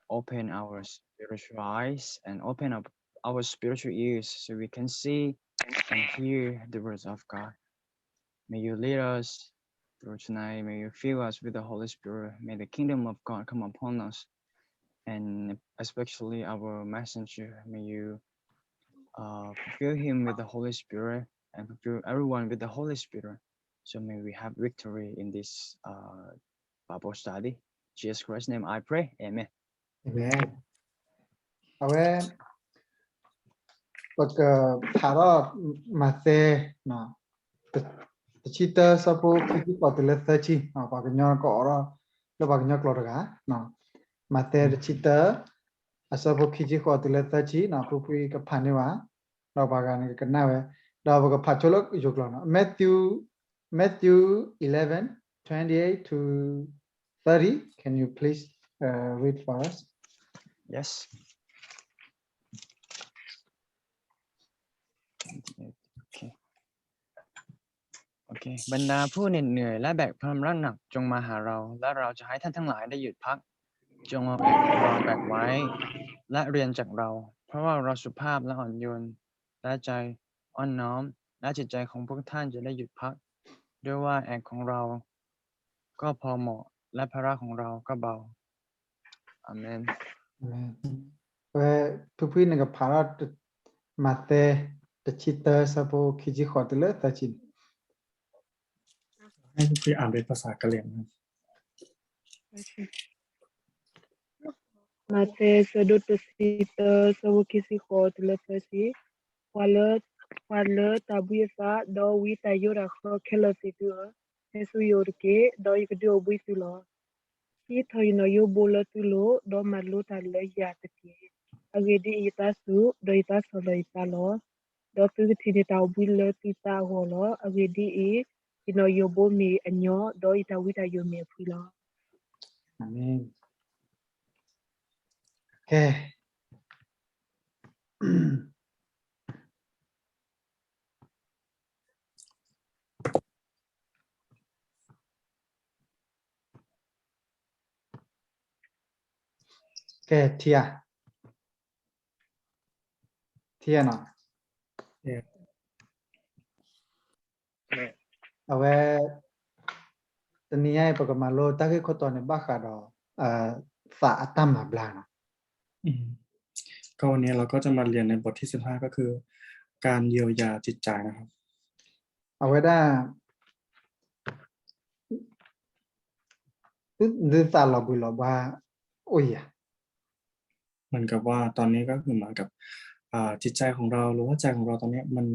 open our spiritual eyes and open up our spiritual ears so we can see and hear the words of God. May you lead us through tonight. May you fill us with the Holy Spirit. May the kingdom of God come upon us, and especially our messenger. May you uh, fill him with the Holy Spirit and fill everyone with the Holy Spirit. So may we have victory in this uh, Bible study. Jesus Christ's name I pray. Amen. Amen. အဝဲ ပကဖးထီၣ် မးသဲ တဆံတၢ ဆၢဖိခံဆံဃိးတုၤလၢသၢဆံ, ပှၤကညီကအိးထီၣ် လၢပှၤကညီကျိာ်တဂၤ, မးသဲတဆံတၢ အဆၢဖိခံဆံဃိးတုၤလၢသၢဆံ, ဖုဖုကဖးန့ၢ်ဘၣ်, ဒီးပှၤဂၤန့ၣ်ကကနၣ်ဝဲ, ဒီးပကဖးဆိလၢယိၤကျိာ်နီၤ, Matthew, Matthew eleven, twenty-eight to thirty. Can you please uh, read for us? Yes. Okay. โอเค บรรดาผู้เหน็ดเหนื่อยและแบกภาระหนักจงมาหาเรา และเราจะให้ท่านทั้งหลายได้หยุดพัก จงเอาแอกของเราแบกไว้ และเรียนจากเรา เพราะว่าเราสุภาพและอ่อนโยน และใจอ่อนน้อม และจิตใจของพวกท่านจะได้หยุดพัก ด้วยว่าแอกของเราก็พอเหมาะ และภาระของเราก็เบา Amen. ဝဲ ဖုဖုန့ၣ်ကဖးထီၣ် မးသဲ တဆံတၢ ဆၢဖိခံဆံဃိးတုၤလၢသၢဆံန့ၣ်, ให้พี่อ่านเป็นภาษากะเหรี่ยงนะ မးသဲ ဆၢဒိၣ်တဆံတၢ ဆၢဖိခံဆံဃိးတုၤလၢသၢဆံ, ပှၤလၢ ပှၤလၢတၢ်ဘှံးအသး ဒီးဝံတၢ်ယိးတၢ်ဃၢခဲလၢာ်သ့ၣ်သုဧၢ, ဟဲဆူယအိၣ်တက့ၢ်, ဒီးယကဒုးအိၣ်ဘှံးသုလီၤ. ဟံးထီၣ်ယနီၣ်ယိဘိလၢသုလိၤ, ဒီးမၤလိတၢ်လၢယၤတက့ၢ်. အဂ့ၢ်ဒ်အံၤ, ယသးစူၤ, ဒီးယသးဆီၣ်လီၤယသးလီၤ. ဒီးသုကထံၣ်န့ၢ်တၢ်အိၣ်ဘှံးလၢသုသးအဂီၢ်လီၤ. အဂ့ၢ်ဒ်အံၤ, ယနီၣ်ယိဘိမ့ၢ်အညီ, ဒီးယတၢ်ဝံတၢ်ယိးမ့ၢ်အဖှံလီၤ. အၤမ့ၣ်. ကဲ ကဲ ထံဧါ, ထံဧါနီၤ, အဝဲ တနံၤညါအံၤ ပကမၤလိတၢ်ဂ့ၢ်ခိၣ်တီန့ၣ် ဘၣ်ဃးဒီး သးအတၢ်မၤဘျါနီၤ. อืม ก็วันนี้เราก็จะมาเรียนในบทที่สิบห้า ก็คือ การเยียวยาจิตใจนะครับ. အဝဲဒၣ် သုသးလီၤဘှံးလီၤဘှါအိၣ်ယၤ. เหมือนกับว่าตอนนี้ก็คือเหมือนกับ อ่า จิตใจของเราหรือว่าใจของเราตอนนี้มัน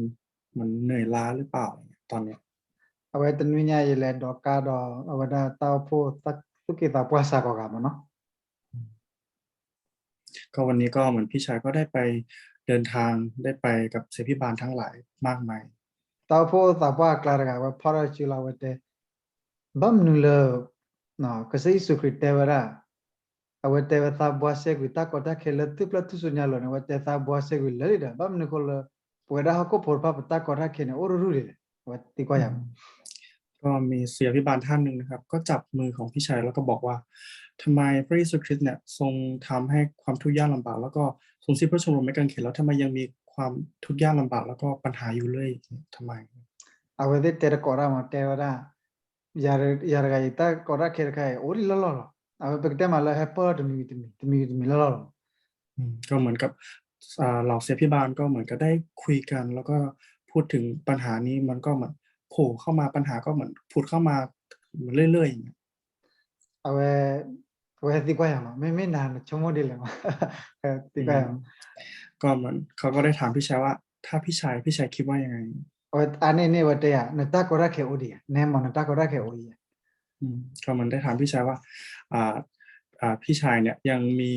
มันเหนื่อยล้าหรือเปล่าตอนนี้. အဝဲတနွံညါယလဲၤဒိးကါဒီး အဝဲဒၣ်တၢ်အိၣ်ဖှိၣ်သူၣ်က့သးပှၢ်စ့ၢ်ကီးဂၤမးနီၤ. ก็วันนี้ก็เหมือนพี่ชายก็ได้ไปเดินทางได้ไปกับศิษยาภิบาลทั้งหลายมากมาย. တၢ်အိၣ်ဖှိၣ်သးပှၢ်အကျါတဂၤ အဝဲဖီၣ်ထီၣ်စုလီၤ အဝဲတဲ ဘၣ်မနုၤလၢ ကစၢ်ယ့ၣ်ၡူးခရံာ်တဲဝဲဒၣ် အဝဲတဲဝဲသးဘှါစဲကွံာ်တၢ်ကီတၢ်ခဲလၢသုးကျၢၢ်ထူၣ်စုညါလီၤန့ၣ် အဝဲတဲသးဘှါစဲကွံာ်လၢာ်လံဒီး ဘၣ်မနုၤဃိလၢ ပဝဲဒၣ်ဟီၣ်ခိၣ်ဖိတဖၣ်ပတၢ်ကီတၢ်ခဲန့ၣ် အိၣ်ရူၢ်ရူၢ်ဒ်လဲၣ် အဝဲသံကွၢ်ယၤမး. ก็มีศิษยาภิบาลท่านหนึ่งนะครับ ก็จับมือของพี่ชายแล้วก็บอกว่า ทำไมพระเยซูคริสต์เนี่ยทรงทำให้ความทุกข์ยากลำบาก แล้วก็ทรงสิ้นพระชนม์บนไม้กางเขน แล้วทำไมยังมีความทุกข์ยากลำบาก แล้วก็ปัญหาอยู่เรื่อย ทำไม. အဝဲသ့ၣ်တဲတကိးတၢ်မး တဲဝဲဒၣ် ယၤတဂၤအံၤ တၢ်ကီတၢ်ခဲတခါအံၤ အိၣ်ဒံးလီၢ်လီၢ်လီၤ. အဝဲပကတဲမးလၢဟဲပၢၢ်တမံၤတမံၤ တမံၤတမံၤလီၢ်လီၢ်လီၤ. ก็เหมือนกับ อ่า เหล่าศิษยาภิบาลก็เหมือนกับได้คุยกัน แล้วก็พูดถึงปัญหานี้ มันก็เหมือนโผล่เข้ามา ปัญหาก็เหมือนผุดเข้ามาเหมือนเรื่อยๆอย่างเงี้ย အဝဲ အဝဲသံကွၢ်ယၤမး မ့မ့ၢ်နၤနဆိကမိၣ်ဒ်လဲၣ်မး သံကွၢ်ယၤမး ก็เหมือนเขาก็ได้ถามพี่ชายว่า ถ้าพี่ชาย พี่ชายคิดว่ายังไง အဝဲအါန့ၢ်န့ၢ်ဝဲတဲယၤ နတၢ်ကီတၢ်ခဲအိၣ်ဒံးဧါ နဲမးနတၢ်ကီတၢ်ခဲအိၣ်ဒံးဧါ ก็เหมือนได้ถามพี่ชายว่า อ่า อ่า พี่ชายเนี่ยยังมี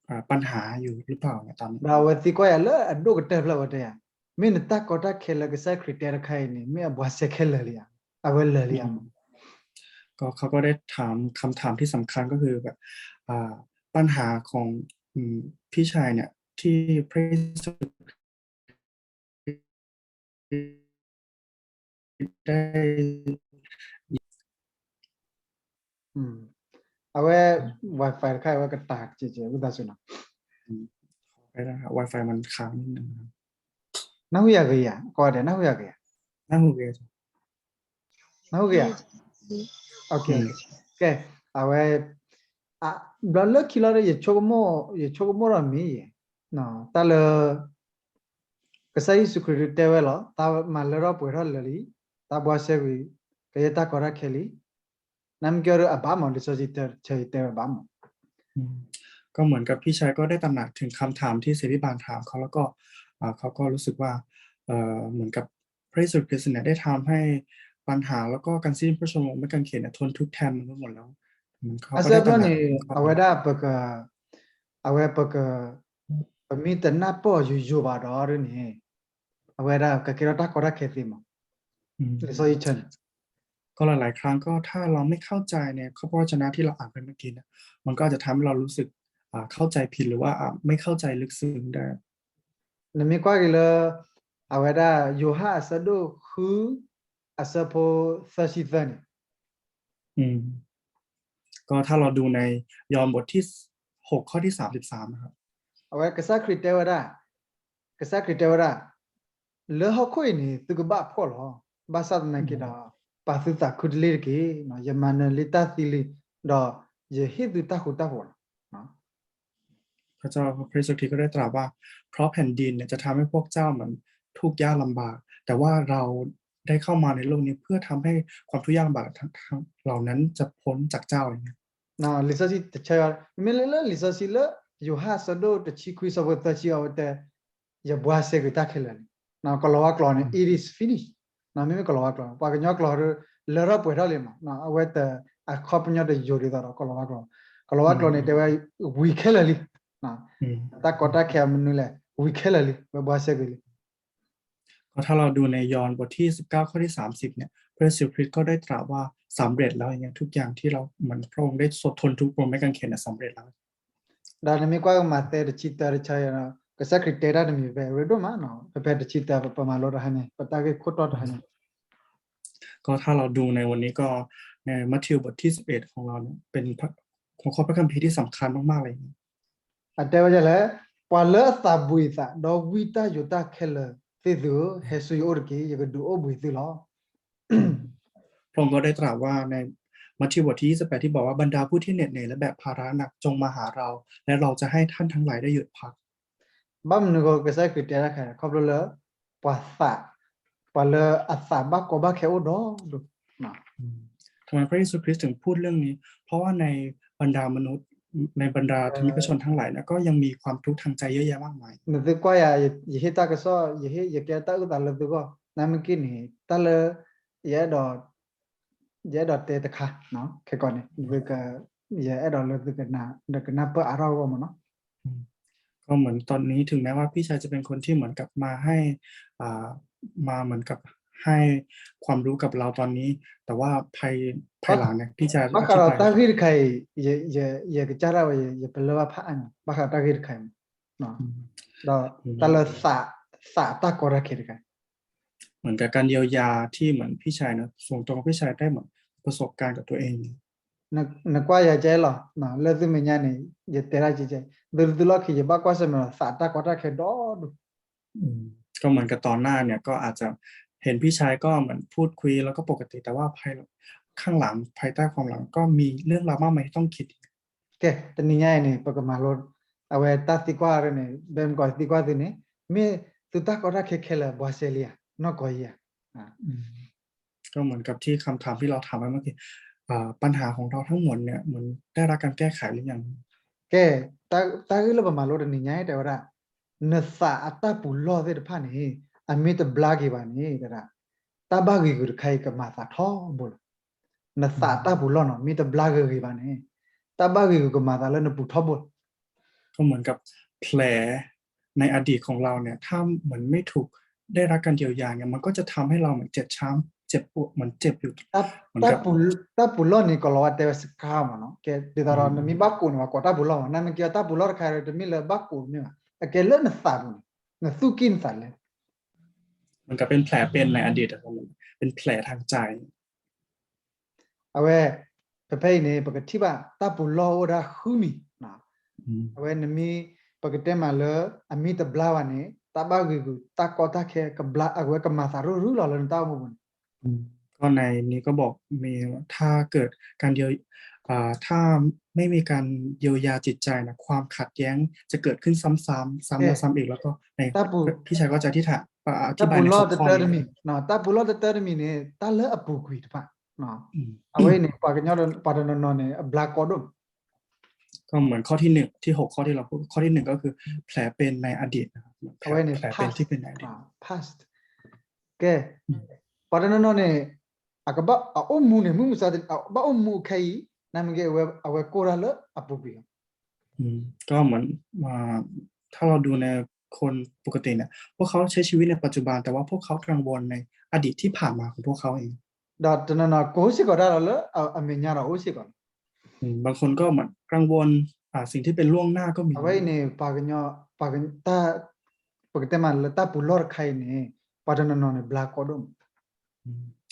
อ่า ปัญหาอยู่หรือเปล่าเนี่ยตอนนี้ ဒီးအဝဲသံကွၢ်ယၤလၢအဒိၣ်ကတၢၢ်ဖျၢၣ်ဝဲတဲယၤ မ့ၢ်နတၢ်ကီတၢ်ခဲလၢကစၢ်ခရံာ်တဲတခါအံၤန့ၣ် မ့ၢ်အဘှါစဲခဲလၢာ်လံဧါ အဝဲလၢာ်လံဧါမး ก็เขาก็ได้ถามคำถามที่สำคัญก็คือแบบ อ่า ปัญหาของ อืม พี่ชายเนี่ยที่พระเยซู ได้ อืม အဝဲ Wi-Fi တခါအဝဲကတၢၢ်ကဲကဲ ဝံသးစူၤနီၤ. ဝဲ Wi-Fi မ့ၢ်ခါနန နၢ်ဟူယၤဂ့ၤယၤ ကီဒဲး နၢ်ဟူယၤဂ့ၤယၤ နၢ်ဟူဂ့ၤ နၢ်ဟူဂ့ၤယၤ ကဲ အဝဲ ဘျီလၢခံလီၤဒီး ယဆိကမိၣ် ယဆိကမိၣ်ဒီးမ့ၢ်ယဲ တၢ်လၢ ကစၢ်ယ့ၣ်ၡူးခရံာ်ဒုးတဲဝဲလီၤ တၢ်မၤလၢထီၣ်ပှဲၤထီၣ်လၢာ်လံ တၢ်ဘှါစဲကွံာ် ကယဲၢ်တၢ်ကီတၢ်ခဲလံ နမ့ၢ်ကဲဒီးအဘၣ်မး လံာ်စီဆှံဆၢအံၤတဲဝဲဘၣ်မး ก็เหมือนกับพี่ชายก็ได้ตระหนักถึงคำถามที่เสรีบานถามเขาแล้วก็อ่าเขาก็รู้สึกว่าเอ่อเหมือนกับพระเยซูคริสต์เนี่ยได้ทำให้ปัญหาแล้วก็การสิ้นพระชนม์ลงไม้กางเขนเนี่ยทนทุกข์แทนมนุษย์หมดแล้วมันเขาก็ได้ตระหนัก အဆၢဖျၢၣ်န့ၣ် အဝဲဒၣ်ပက အဝဲပက ပမ့ၢ်တနၢ်ပၢၢ်ယိာ်ယိာ်ဘၣ်ဒီးန့ၣ် အဝဲဒၣ်ကကဲထီၣ်တၢ်ကီတၢ်ခဲသ့မး လံာ်စီဆှံဆၢန့ၣ် ก็หลายๆ ครั้งก็ถ้าเราไม่เข้าใจในพระวจนะที่เราอ่านไปเมื่อกี้เนี่ยมันก็อาจจะทำให้เรารู้สึกอ่าเข้าใจผิดหรือว่าอ่าไม่เข้าใจลึกซึ้งได้ နမ့ၢ်ကွၢ်က့ၤလၢ အဝဲဒၣ် ယိၤဟၣ်အဆၢဒိၣ်ဃု အဆၢဖိသၢဆံသၢန့ၣ် ก็ถ้าเราดูในยอห์นบทที่หกข้อที่สามสิบสามนะครับ အဝဲကစၢ်ခရံာ်တဲဝဲဒၣ် ကစၢ်ခရံာ်တဲဝဲဒၣ် လၢဟီၣ်ခိၣ်အံၤန့ၣ် သုကဘၣ်ဖှီၣ်လီၤ. ဘၣ်ဆၣ်သနာ်က့ဒီး ပာ်သုသးခုတလ့ၣ်တက့ၢ်. ယမၤနၢၤလံတၢ်သံလံ, ဒီးယဟ့ၣ်သုတၢ်ဃူတၢ်ဖိးလီၤ. พระเจ้าพระเยซูคริสต์ก็ได้ตรัสว่า เพราะแผ่นดินเนี่ยจะทำให้พวกเจ้าเหมือนทุกข์ยากลำบาก แต่ว่าเราได้เข้ามาในโลกนี้เพื่อทำให้ความทุกข์ยากลำบากทั้งๆ เหล่านั้นจะพ้นจากเจ้าอย่างเงี้ย လံာ်စီဆှံတဆၢ မ့မ့ၢ်လၢလံာ်စီဆှံလၢ ယိၤဟၣ်အဆၢဒိၣ်တဆံခွံ အဆၢဖိသၢဆံ အဝဲတဲ ယဘှါစဲကွံာ်တၢ်ခဲလၢာ်လံ. ကီၤလၤဝါကျိာ်န့ၣ် it is finished မ့မ့ၢ်ကီၤလၤဝါကျိာ်, ပှၤကညီကျိာ်ဒီး လၢထီၣ်ပှဲၤထီၣ်လံမး, အဝဲတ အခီပညီတယိာ်ဒ်သိးဒီးကီၤလၤဝါကျိာ်, ကီၤလၤဝါကျိာ်န့ၣ် တဲဝဲ ဝံၤခဲလၢာ်လံ, တၢ်ကီတၢ်ခဲအမနုၤလဲၣ် ဝံၤခဲလၢာ်လံ, ဝဲဘှါစဲကွံာ်လံ. ก็ถ้าเราดูในยอห์นบทที่สิบเก้าข้อที่สามสิบเนี่ย พระเยซูคริสต์ก็ได้ตรัสว่าสำเร็จแล้วอย่างเงี้ย ทุกอย่างที่เราเหมือนพระองค์ได้ทรงทนทุกข์บนไม้กางเขนเนี่ยสำเร็จแล้ว ဒီးနမ့ၢ်ကွၢ်ကမၤသဲတဆံသၢတဆၢ ကစၢ်ခရံာ်တဲတၢ်တမံၤဖဲ ရ့ဒိၣ်မးနီၤ, ဖဲဖဲတဆံသၢ ပမၤလိတဟါန့ၣ် ပတၢ်ဂ့ၢ်ခိၣ်တီတဟါန့ၣ် ก็ถ้าเราดูในวันนี้ก็ในมัทธิวบทที่สิบเอ็ดของเราเนี่ยเป็นพระหัวข้อพระคัมภีร์ที่สำคัญมากๆเลย အတဲဝဲဒ်လဲၣ်, ပှၤလၢအသးဘှံးအသး ဒီးဝံတၢ်ယိးတၢ်ခဲလၢာ်သ့ၣ်သုဧၢ, ဟဲဆူယအိၣ်တက့ၢ်, ယကဒုးအိၣ်ဘှံးသုလီၤ. พระองค์ก็ได้ตรัสว่าในมัทธิวบทที่ยี่สิบแปดที่บอกว่าบรรดาผู้ที่เหน็ดเหนื่อยและแบกภาระหนักจงมาหาเรา และเราจะให้ท่านทั้งหลายได้หยุดพัก ဘၣ်မနုၤဃိကစၢ်ခရံာ်တဲတၢ်ခါ ခီဖျိလၢ ပှၤသး ပှၤလၢအသးဘၣ်ကီဘၣ်ခဲအိၣ်ဒီဒူၣ် ทำไมพระเยซูคริสต์ถึงพูดเรื่องนี้ เพราะว่าในบรรดามนุษย์ในบรรดาทมิฬชนทั้งหลายเนี่ยก็ยังมีความทุกข์ทางใจเยอะแยะมากมาย နသုကွၢ်ယၤ ယဟ့ၣ်တၢ်ကစီၣ် ယဟ့ၣ် ယကဲတၢ်အုၣ်သးလၢသုဂီၢ် နမ့ၢ်က့ၢ်န့ၣ် တၢ်လၢ ယအဲၣ်ဒိး ယအဲၣ်ဒိးတဲတခါ ခဲကီးန့ၣ် ယအဲၣ်ဒိးလၢသုကနၢ် ကနၢ်ပၢၢ်အါထီၣ်အဂီၢ်မးနီၤ ก็เหมือนตอนนี้ถึงแม้ว่าพี่ชายจะเป็นคนที่เหมือนกับมาให้อ่ามาเหมือนกับให้ความรู้กับเราตอนนี้ แต่ว่าภายภายหลังเนี่ยพี่ชาย ဘၣ်ဃးဒီးတၢ်ဂ့ၢ်တခါအံၤ ယ ယ ယကစၢ်ဒၣ်ဝဲ ယ ယပလၢၢ်ဘၣ်ဖးအါန့ၣ် ဘၣ်ဃးဒီးတၢ်ဂ့ၢ်တခါအံၤ ဒီးတၢ်လၢသး သးတၢ်ကီတၢ်ခဲတခါအံၤ เหมือนกับการเยียวยาที่เหมือนพี่ชายนะ ส่วนตัวพี่ชายได้เหมือนประสบการณ์กับตัวเอง နကွၢ်ယၤကဲလီၤ လၢသုမဲာ်ညါန့ၣ် ယတဲဒၣ်ကဲကဲ သုသုလီၢ်ခံ ယဘၣ်ကွၢ်ဆၢၣ်မဲာ်ဒီး သးတၢ်ကီတၢ်ခဲဒီဒူၣ် ก็เหมือนกับตอนหน้าเนี่ยก็อาจจะเห็นพี่ชายก็เหมือนพูดคุยแล้วก็ปกติ แต่ว่าภายข้างหลังภายใต้ความหลังก็มีเรื่องราวมากมายที่ต้องคิด ကဲ တနံၤညါအံၤန့ၣ် ပကမၤလိ အဝဲတၢ်သံကွၢ်န့ၣ် ဘဲမကီးသံကွၢ်သုန့ၣ် မ့ၢ်သုတၢ်ကီတၢ်ခဲခဲလၢာ် ဘှါစဲလံဧါ နီၢ်ကီးဧါ ก็เหมือนกับที่คำถามที่เราถามไปเมื่อกี้อ่าปัญหาของเราทั้งหมดเนี่ยเหมือนได้รับการแก้ไขหรือยัง ကဲ တၢ်ဂ့ၢ်လၢပမၤလိတနံၤညါအံၤတဲဝဲဒၣ် နသးအတၢ်ပူၤလီၢ်သ့ၣ်တဖၣ်န့ၣ် အမ့ၢ်တဘျါက့ၤဘၣ်န့ၣ် တဲဒၣ် တၢ်ဘၣ်ဂံာ်ဂူာ်တခါအံၤကမၤသးထီဘိလီၤ နသးအတၢ်ပူၤလီၢ်နီၤ မ့ၢ်တဘျါဂ့ၤဂ့ၤဘၣ်န့ၣ် တၢ်ဘၣ်ဂံာ်ဂူာ်ကမၤသးလၢနပူၤထီဘိလီၤ ก็เหมือนกับแผลในอดีตของเราเนี่ย ถ้าเหมือนไม่ถูกได้รับการเยียวยาเนี่ย มันก็จะทำให้เราเหมือนเจ็บช้ำ เจ็บปวด เหมือนเจ็บอยู่ เหมือนกับ တၢ်ပူၤလီၢ်န့ၣ် ကီၤလၤဝါတဲဝဲ scar မးနီၤ ကဲ ဒ်သိးဒီး နမ့ၢ်ဘၣ်ကိးန့ၣ် ပှၤကိးတၢ်ပူၤလီၢ်မး နမ့ၢ်ကဲတၢ်ပူၤလီၢ်တခါဒီး တမ့ၢ်လၢဘၣ်ကိးမ့ၢ်ဘၣ် အကဲလၢနသးပူၤန့ၣ် နသူၣ်ကံၢ်နသးလဲ เหมือนกับเป็นแผลเป็นในอดีตอะครับ เป็นแผลทางใจ အဝဲ ဖဲဖဲအံၤန့ၣ် ပကထံၣ်ဘၣ်တၢ်ပူၤလီၢ်အိၣ်ဝဲဒၣ်ဃုမံၤ, အဝဲနမ့ၢ် ပကတဲမးလၢ အမ့ၢ်တဘျါဘၣ်န့ၣ် တၢ်ဘၣ်ဂ့ၤဂူာ် တၢ်ကီတၢ်ခဲ ကဘျါ အဝဲကမၤသးရူၢ်ရူၢ်လီၤလၢနတၢ်အိၣ်မူပူၤန့ၣ် ก็ในนี้ก็บอกมีว่าถ้าเกิดการเยียวยาอ่าถ้าไม่มีการเยียวยาจิตใจนะความขัดแย้งจะเกิดขึ้นซ้ำๆซ้ำอีกแล้วก็ใน พี่ชายก็จะอธิษฐานอ่าอธิบายในหัวข้อนี้ တၢ်ပူၤလီၢ်တတၢတမံၤ တၢ်ပူၤလီၢ်တတၢတမံၤန့ၣ် တၢ်လၢအပူၤကွံာ်တဖၣ် အဝဲအံၤန့ၣ် ပှၤကညီ ပှၤတနီၤနီၤန့ၣ် အဘျါကီဒိၣ်မး ก็เหมือนข้อที่หนึ่งที่หกข้อที่เราพูดข้อที่หนึ่งก็คือแผลเป็นในอดีตนะครับ အဝဲန့ၣ် แผลเป็นที่เป็นในอดีต พาสต์ ကဲ ပှၤတနီၤနီၤန့ၣ် အကဘၣ်အအိၣ်မူန့ၣ် မုၢ်မဆါတနံၤ အဘၣ်အိၣ်မူခဲအံၤ နမ့ၢ်က့ အဝဲကိၢ်တၢ်လၢအပူၤကွံာ်လီၤ ก็เหมือนอ่าถ้าเราดูในคนปกติเนี่ยพวกเขาใช้ชีวิตในปัจจุบันแต่ว่าพวกเขากังวลในอดีตที่ผ่านมาของพวกเขาเอง ဒီးတနီၤနီၤ ကိၢ်စ့ၢ်ကီးတၢ်လီၤလၢအမဲာ်ညါဒီးအိၣ်စ့ၢ်ကီးလီၤ บางคนก็เหมือนกังวลอ่าสิ่งที่เป็นล่วงหน้าก็มี အဝဲအံၤန့ၣ် ပှၤကညီ ပှၤက တၢ် ပကတဲမးလၢတၢ်ပူၤလီၢ်တခါအံၤန့ၣ် ပှၤတနီၤနီၤန့ၣ် ဘျါကီဒိၣ်မး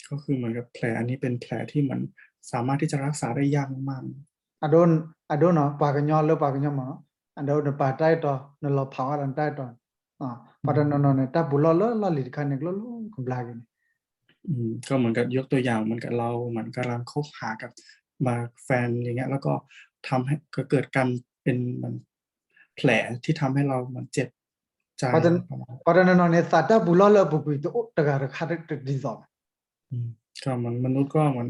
ก็คือเหมือนกับแผลอันนี้เป็นแผลที่มันสามารถที่จะรักษาได้ยากมากๆ အဒိ အဒိနီၤ ပှၤကညီလၢပှၤကညီမးနီၤ အဒိနပာ်တၢ်အဲၣ်တီ နလီၤဖးဝဲဒီးနတၢ်အဲၣ်တီ ပှၤတနီၤနီၤန့ၣ် တၢ်ပူၤလီၢ်လၢလီၢ်လံၤတခါန့ၣ် ကျိလီၤကဘျါက့ၤန့ၣ် ก็เหมือนกับยกตัวอย่างเหมือนกับเราเหมือนกำลังคบหากับ มาแฟนอย่างเงี้ยแล้วก็ทำให้ก็เกิดการเป็นเหมือนแผลที่ทำให้เราเหมือนเจ็บใจ ပှၤတနီၤနီၤန့ၣ် သးတၢ်ပူၤလီၢ်လၢအပူၤကွံာ် တအိၣ်တဂၤတခါတဒ်သိးဘၣ် ก็เหมือนมนุษย์ก็เหมือน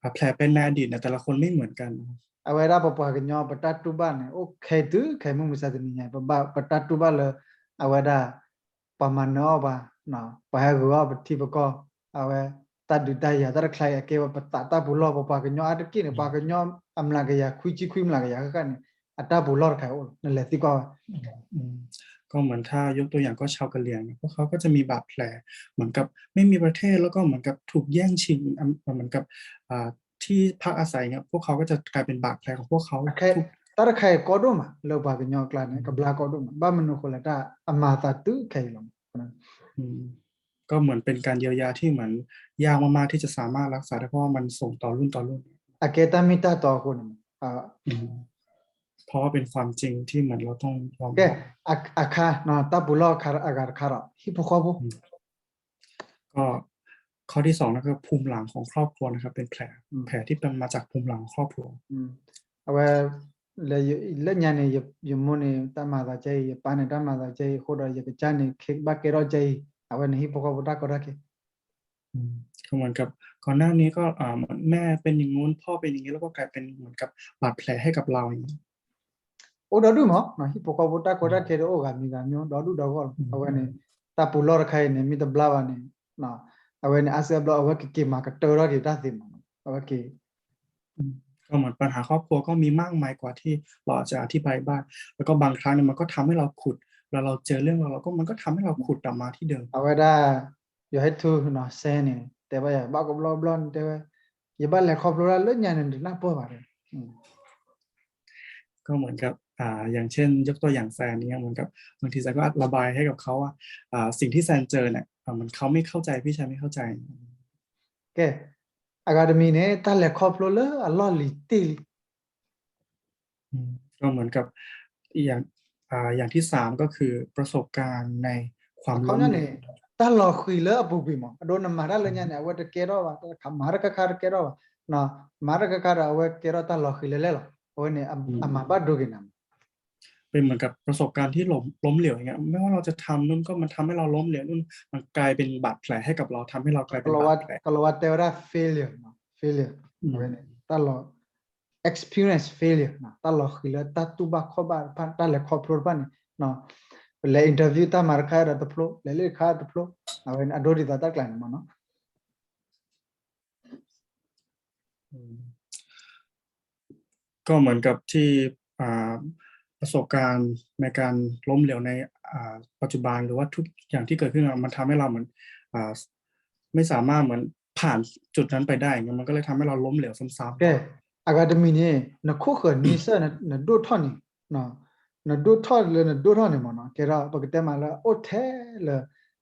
อ่ะแผลเป็นในอดีตเนี่ยแต่ละคนไม่เหมือนกัน အဝဲဒၣ်ပပှၤကညီ ပတၢ်တူၢ်ဘၣ်န့ၣ် အိၣ်ခဲတုၤခဲ မုၢ်မဆါတနံၤညါ ပဘၣ်ပတၢ်တူၢ်ဘၣ်လၢ အဝဲဒၣ် ပှၤမၤနၢၤအီၣ်ပှၤ ပှၤဟဲဂုာ်အီၣ်ပထံပကီၢ် အဝဲ တၢ်ဒုးတၢ်ယၤတၢ်တခါအံၤ အကဲဝဲပသးတၢ်ပူၤလီၢ် ပပှၤကညီအါတက့ၢ်န့ၣ် ပှၤကညီအမျးကယၤ ခွံဆံခွံမျးကယၤဃၣ်ဃၣ်န့ၣ် အတၢ်ပူၤလီၢ်တခါအိၣ်လီၤ နလဲၤသံကွၢ်ဝဲ ก็เหมือนถ้ายกตัวอย่างก็ชาวกะเหรี่ยงเนี่ยพวกเขาก็จะมีบาดแผล เหมือนกับไม่มีประเทศแล้วก็เหมือนกับถูกแย่งชิงอ่ะเหมือนกับอ่าที่พักอาศัยเนี่ยพวกเขาก็จะกลายเป็นบาดแผลของพวกเขา ခဲ ทุก တၢ်တခါအံၤကီဒိၣ်မး လၢပှၤကညီအကျါန့ၣ် ကဘျါကီဒိၣ်မး ဘၣ်မနုၤဃိလဲၣ် တၢ်အမၤသးတုၤခဲအံၤလီၤ อืม ก็เหมือนเป็นการเยียวยาที่เหมือนยากมากๆที่จะสามารถรักษาได้เพราะว่ามันส่งต่อรุ่นต่อรุ่น အကဲတၢ်မ့ၢ်တၢ်တီအဃိန့ၣ် อืม เพราะว่าเป็นความจริงที่เหมือนเราต้องยอม ကဲ အခါ တၢ်ပူၤလီၢ်အဂၤတခါဒီး ဟံၣ်ဖိဃီဖိ ก็ข้อที่สองนะครับภูมิหลังของครอบครัวนะครับเป็นแผลแผลที่เป็นมาจากภูมิหลังของครอบครัว အဝဲ လၢညါန့ၣ် ယမိၢ်န့ၣ် တၢ်မၤသးကဲအံၤ ယပၢ်န့ၣ် တၢ်မၤသးကဲအံၤ အဃိဒီး ယကစၢ်န့ၣ် ခဲဘၣ်ကဲထီၣ်ကဲအံၤ အဝဲန့ၣ် ဟံၣ်ဖိဃီဖိတၢ်ကီတၢ်ခဲ ก็เหมือนกับก่อนหน้านี้ก็อ่าเหมือนแม่เป็นอย่างงู้นพ่อเป็นอย่างนี้แล้วก็กลายเป็นบาดแผลให้กับเรา အိၣ်ဒီဒူၣ်မး ဟံၣ်ဖိဃီဖိတၢ်ကီတၢ်ခဲဒီးအိၣ်ဂၤမံၤဂၤမံၤ ဒီဒူၣ်ဒီဂီၢ်လီၤ အဝဲန့ၣ် တၢ်ပူၤလီၢ်တခါအံၤန့ၣ် မ့ၢ်တဘျါဘၣ်န့ၣ် အဝဲန့ၣ် အါစုအါဘျီ အဝဲကက့ၤမၤကတၢၢ်ထီၣ်က့ၤတၢ်သ့မး အဝဲက့ၤ ก็เหมือนปัญหาครอบครัวก็มีมากมายกว่าที่เราอาจจะอธิบายบ้าง แล้วก็บางครั้งเนี่ยมันก็ทำให้เราขุดแต่มาที่เดิม အဝဲဒၣ် ယဟဲထူၣ်နီၤ စဲန့ၣ် တဲဝဲယၤ ဘၣ်ကဘျီဘျီန့ၣ် တဲဝဲ ယဘၣ်လဲၤခီဖျိဒၣ်လၢညါန့ၣ် နနၢ်ပၢၢ်ဘၣ် ก็เหมือนกับอ่าอย่างเช่นยกตัวอย่างแซนเนี่ยเหมือนกับบางทีแซนก็ระบายให้กับเขาว่าอ่าสิ่งที่แซนเจอเนี่ยอ่าเหมือนเขาไม่เข้าใจพี่ชายไม่เข้าใจ ကဲ အဂၤတမံၤန့ၣ် တၢ်လဲၤခီဖျိလၢအလီၢ်လံၤတ့ၢ်လံ อืม ก็เหมือนกับอย่างอ่าอย่างที่สามก็คือประสบการณ์ในความล้มเหลว အခီပညီန့ၣ် တၢ်လီၤဃံၤလၢအပူၤကွံာ်မး အဒိ နမၤတၢ်လၢညါန့ၣ် အဝဲတကဲထီၣ်ဘၣ် မၤတခါခါတကဲထီၣ်ဘၣ် မၤတခါခါဒီးအဝဲကဲထီၣ်တၢ်လီၤဃံၤလဲၣ်လဲၣ်လီၤ အဝဲန့ၣ် အမၤဘၣ်ဒိက့ၤနၤမး เป็นเหมือนกับประสบการณ์ที่ล้มล้มเหลวอย่างเงี้ยไม่ว่าเราจะทำนู่นก็มันทำให้เราล้มเหลวนู่นมันกลายเป็นบาดแผลให้กับเรา ทำให้เรากลายเป็นบาดแผล ကလီၤဝါတဲဝဲဒၣ် failure နီၤ failure အဝဲန့ၣ် တၢ်လီၤ experience failure နီၤ တၢ်လီၤဃံၤလၢတၢ်တူၢ်ဘၣ်ခီၣ်ဘၣ်တဖၣ် တၢ်လဲၤခီဖျိတဖၣ်န့ၣ် ပလဲၤ interview တၢ်မၤတခါဒီးတဖျိ လဲၤလၢတခါတဖျိ အဝဲန့ၣ် အဒိဒ်သိးတၢ်ကျါန့ၣ်မးနီၤ ก็เหมือนกับที่อ่าประสบการณ์ในการล้มเหลวในอ่าปัจจุบันหรือว่าทุกอย่างที่เกิดขึ้นมามันทำให้เราเหมือนอ่าไม่สามารถเหมือนผ่านจุดนั้นไปได้อย่างเงี้ยมันก็เลยทำให้เราล้มเหลวซ้ำๆ ကဲ အဂၤတမံၤန့ၣ် နခိၣ်ဃၢၤန့ဆၢၣ် နဒိၣ်ထီၣ်န့ၣ် နဒိၣ်ထီၣ်လၢနဒိၣ်ထီၣ်န့ၣ်မးနီၤ ကဲထီၣ် ပကတဲမးလၢအိၣ်ထဲလၢ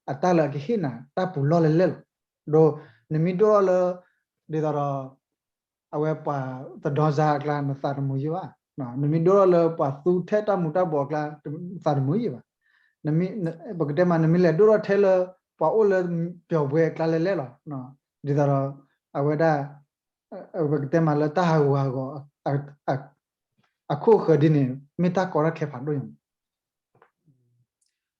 အတၢ်လၢအကဟ့ၣ်နၤ တၢ်ပူၤလီၢ်လဲၣ်လဲၣ်လီၤ ဒီးနမ့ၢ်ဒိၣ်ထီၣ်လၢ ဒ်သိးဒီး အဝဲပှၤသဒီစါအကျါ နသးတမုာ်ယံာ်ဘၣ်. နမ့ၢ်ဒိၣ်ထီၣ်လၢပှၤသူထဲတၢ်မူၤတၢ်ဘှီးအကျါ နသးတမုာ်ယံာ်ဘၣ်. နမ့ၢ် ပကတဲမး နမ့ၢ်လဲၤဒိၣ်ထီၣ်ထဲလၢ ပှၤအိၣ်လၢပျီၤပှဲၤအကျါလဲၣ်လဲၣ်လီၤ. ဒ်သိးဒီး အဝဲဒၣ် ပကတဲမးလၢတၢ်ဟးဂူာ်ဟးဂီၤ အခိၣ်ဃၢၤဒ်န့ၣ် မ့ၢ်တၢ်ကီတၢ်ခဲဖးဒိၣ်ညါ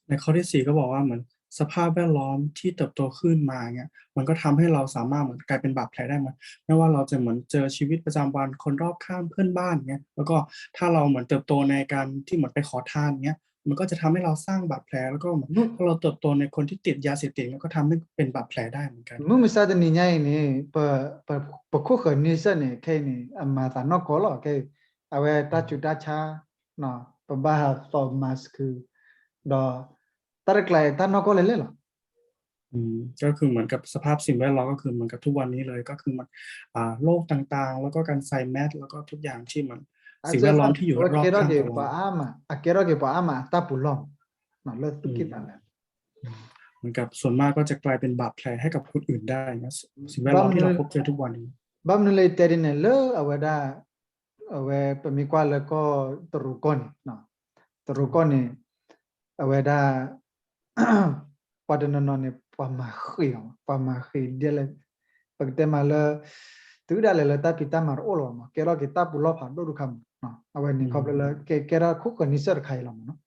ในข้อที่สี่ก็บอกว่าเหมือนสภาพแวดล้อมที่เติบโตขึ้นมาอย่างเงี้ยมันก็ทำให้เราสามารถเหมือนกลายเป็นบาดแผลได้ไหมไม่ว่าเราจะเหมือนเจอชีวิตประจำวันคนรอบข้างเพื่อนบ้านเงี้ยแล้วก็ถ้าเราเหมือนเติบโตในการที่เหมือนไปขอทานเงี้ยมันก็จะทำให้เราสร้างบาดแผลแล้วก็เหมือนถ้าเราเติบโตในคนที่ติดยาเสพติดแล้วก็ทำให้เป็นบาดแผลได้เหมือนกัน မုၢ်မဆါတနံၤညါအံၤန့ၣ် ပ ပ ပခိၣ်ဃၢၤန့ဆၢၣ်န့ၣ် ခဲအံၤန့ၣ် အမၤသးနီၢ်ကီၢ်လီၤ. ခဲအံၤ အဝဲတၢ်ဆူးတၢ်ဆါ ပဘၣ်ဟးသိး mask ဒီး တၢ်တကျါအံၤ တၢ်နီၢ်ကီၢ်လဲၣ်လဲၣ်လီၤ. อืม ก็คือเหมือนกับสภาพสิ่งแวดล้อมก็คือเหมือนกับทุกวันนี้เลย ก็คือมันอ่าโรคต่างๆ แล้วก็การใส่แมสก์ แล้วก็ทุกอย่างที่มันสิ่งแวดล้อมที่อยู่รอบข้างตัวเรา အကဲထီၣ်က့ၤပှၤအါမး အကဲထီၣ်က့ၤပှၤအါမး အတၢ်ပူၤလီၢ် လၢသုးက့ၢ်သးလဲၣ် เหมือนกับส่วนมากก็จะกลายเป็นบาดแผลให้กับคนอื่นได้นะสิ่งแวดล้อมที่เราพบเจอทุกวันนี้ ဘၣ်မနုၤလဲၣ်တဲဒ်န့ၣ် လၢအဝဲဒၣ် အဝဲပမ့ၢ်ကွၢ်လၢကီၢ်တရူးကီၢ်န့ၣ် တရူးကီၢ်န့ၣ် အဝဲဒၣ် ပှၤတနီၤနီၤန့ၣ် ပှၤမၤဃ့ၤအီၤ ပှၤမၤဃ့ၤဒ်လဲၣ် ပကတဲမးလၢ တုၤဒၣ်လဲာ်လၢတၢ်ဖံးတၢ်မၤတအိၣ်လီၤမး ကဲထီၣ်က့ၤတၢ်ပူၤလီၢ်ဖးဒိၣ်တခါမး အဝဲန့ၣ်ခီဖျိလၢကဲကဲထီၣ်ခိၣ်ဃၢၤန့ဆၢၣ်တခါအံၤလီၤမး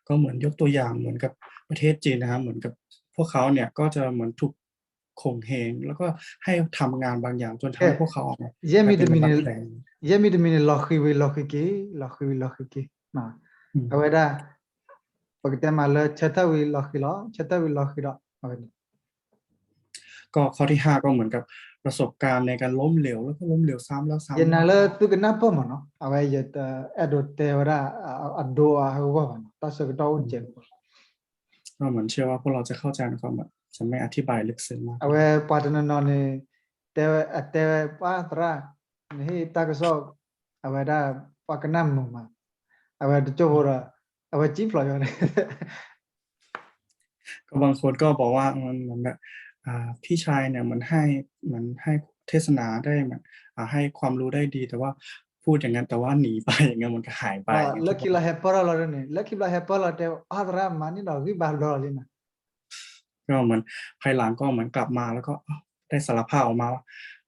ก็เหมือนยกตัวอย่างเหมือนกับประเทศจีนนะครับเหมือนกับพวกเขาเนี่ยก็จะเหมือนถูกข่มเหงแล้วก็ให้ทำงานบางอย่างจนทำให้พวกเขาออกมา ယဲမ့ၢ်တမံၤန့ၣ် ယဲမ့ၢ်တမံၤန့ၣ် လီၤဃံၤဝံၤလီၤဃံၤက့ၤ လီၤဃံၤဝံၤလီၤဃံၤက့ၤ အဝဲဒၣ် ပကတဲမးလၢဆၢထၢၣ်ဝံၤလီၤဃံၤလီၤ ဆၢထၢၣ်ဝံၤလီၤဃံၤဒီး အဝဲန့ၣ် ก็ข้อที่ห้าก็เหมือนกับประสบการณ์ในการล้มเหลวแล้วก็ล้มเหลวซ้ำแล้วซ้ำ ယနာ်လၢသုကနၢ်ပၢၢ်မးနီၤ အဝဲယတအဲၣ်ဒိးတဲဝဲဒၣ် အဒိအဟးဂီၢ်ဘၣ်နီၤ တၢ်ဆၢကတီၢ်အိၣ်စဲး ก็เหมือนเชื่อว่าพวกเราจะเข้าใจนะครับ จะไม่อธิบายลึกซึ้งมาก အဝဲပှၤတနီၤနီၤန့ၣ် တဲဝဲ အတဲဝဲ ပှၤသရၣ် နဟ့ၣ်တၢ်ကစီၣ် အဝဲဒၣ် ပှၤကနၣ်မုာ်မး အဝဲတကၠိၢ်ဖိဒီး အဝဲစံၣ်ဖျိးယီၤန့ၣ် ก็บางคนก็บอกว่ามันเหมือนแบบอ่าพี่ชายเนี่ยเหมือนให้เหมือนให้เทศนาได้เหมือนอ่าให้ความรู้ได้ดีแต่ว่าพูดอย่างนั้นแต่ว่าหนีไปอย่างเงี้ยมันก็หายไปอย่างเงี้ย လၢခံလီၤဟဲပၢၢ်ထီၣ်လီၤန့ၣ် လၢခံလီၤဟဲပၢၢ်လီၤတဲ အသရၣ်မၤန့ၢ်ဒီးဂံၢ်ဘါဘျီလီၤလံနီၤ ก็เหมือนภายหลังก็เหมือนกลับมาแล้วก็ได้สารภาพออกมาว่า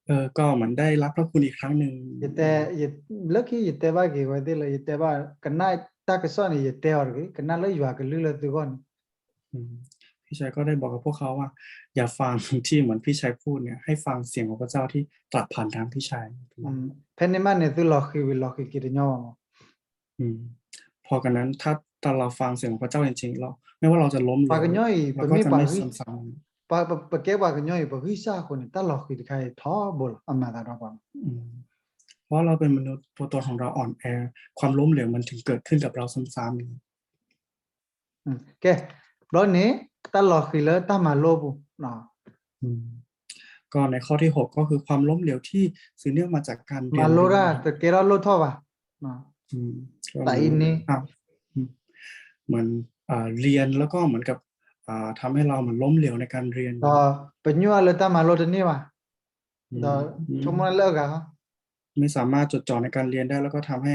เออก็เหมือนได้รับพระคุณอีกครั้งหนึ่ง ယတဲ လၢခံယတဲဘၣ်က့ၤဝဲသ့ၣ်လၢ ယတဲဘၣ် ကနၣ်တၢ်ကစီၣ်န့ၣ် ယတဲအီၤတဂ့ၤ ကနၣ်လၢယွၤကလုၢ်လၢသုဂီၢ်န့ၣ် อืมพี่ชายก็ได้บอกกับพวกเขาว่าอย่าฟังที่เหมือนพี่ชายพูดเนี่ยให้ฟังเสียงของพระเจ้าที่ตรัสผ่านทางพี่ชาย ဖဲန့ၣ်မးန့ၣ် သုလီၤဃံၤဝံၤလီၤဃံၤက့ၤတညီဘၣ်မး อืมพอกันนั้นถ้าถ้าเราฟังเสียงของพระเจ้าจริงๆเราไม่ว่าเราจะล้มเหลว ပှၤကညီအံၤ เราก็จะไม่ซ้ำซ้ำ ပမ့ၢ်ပှၤဂံၢ် ပကဲပှၤကညီအံၤ ပဂံၢ်စၢ်အဃိန့ၣ် တၢ်လီၤဃံၤတခါအံၤထီဘိလီၤ အမၤသးဒီးပှၤ อืมเพราะว่าเราเป็นมนุษย์ตัวตนของเราอ่อนแอความล้มเหลวมันถึงเกิดขึ้นกับเราซ้ำๆอย่างนี้ ကဲ ဘျီန့ၣ် တၢ်လီၤဃံၤလၢတၢ်မၤလိပူၤ อืมก็ในข้อที่หกก็คือความล้มเหลวที่สืบเนื่องมาจากการเรียน မၤလိတၢ် တကဲထီၣ်လိၣ်ထီᣣ်ဘၣ် อืมก็เหมือน သးအံၤန့ၣ် อ่ะอืมเหมือนอ่าเรียนแล้วก็เหมือนกับอ่าทำให้เราเหมือนล้มเหลวในการเรียน ဒီးပညိၣ်အါလၢတၢ်မၤလိတန့ၢ်ဘၣ် อืม ဒီးဆိကမိၣ်လၢအဂၤ ไม่สามารถจดจ่อในการเรียนได้แล้วก็ทำให้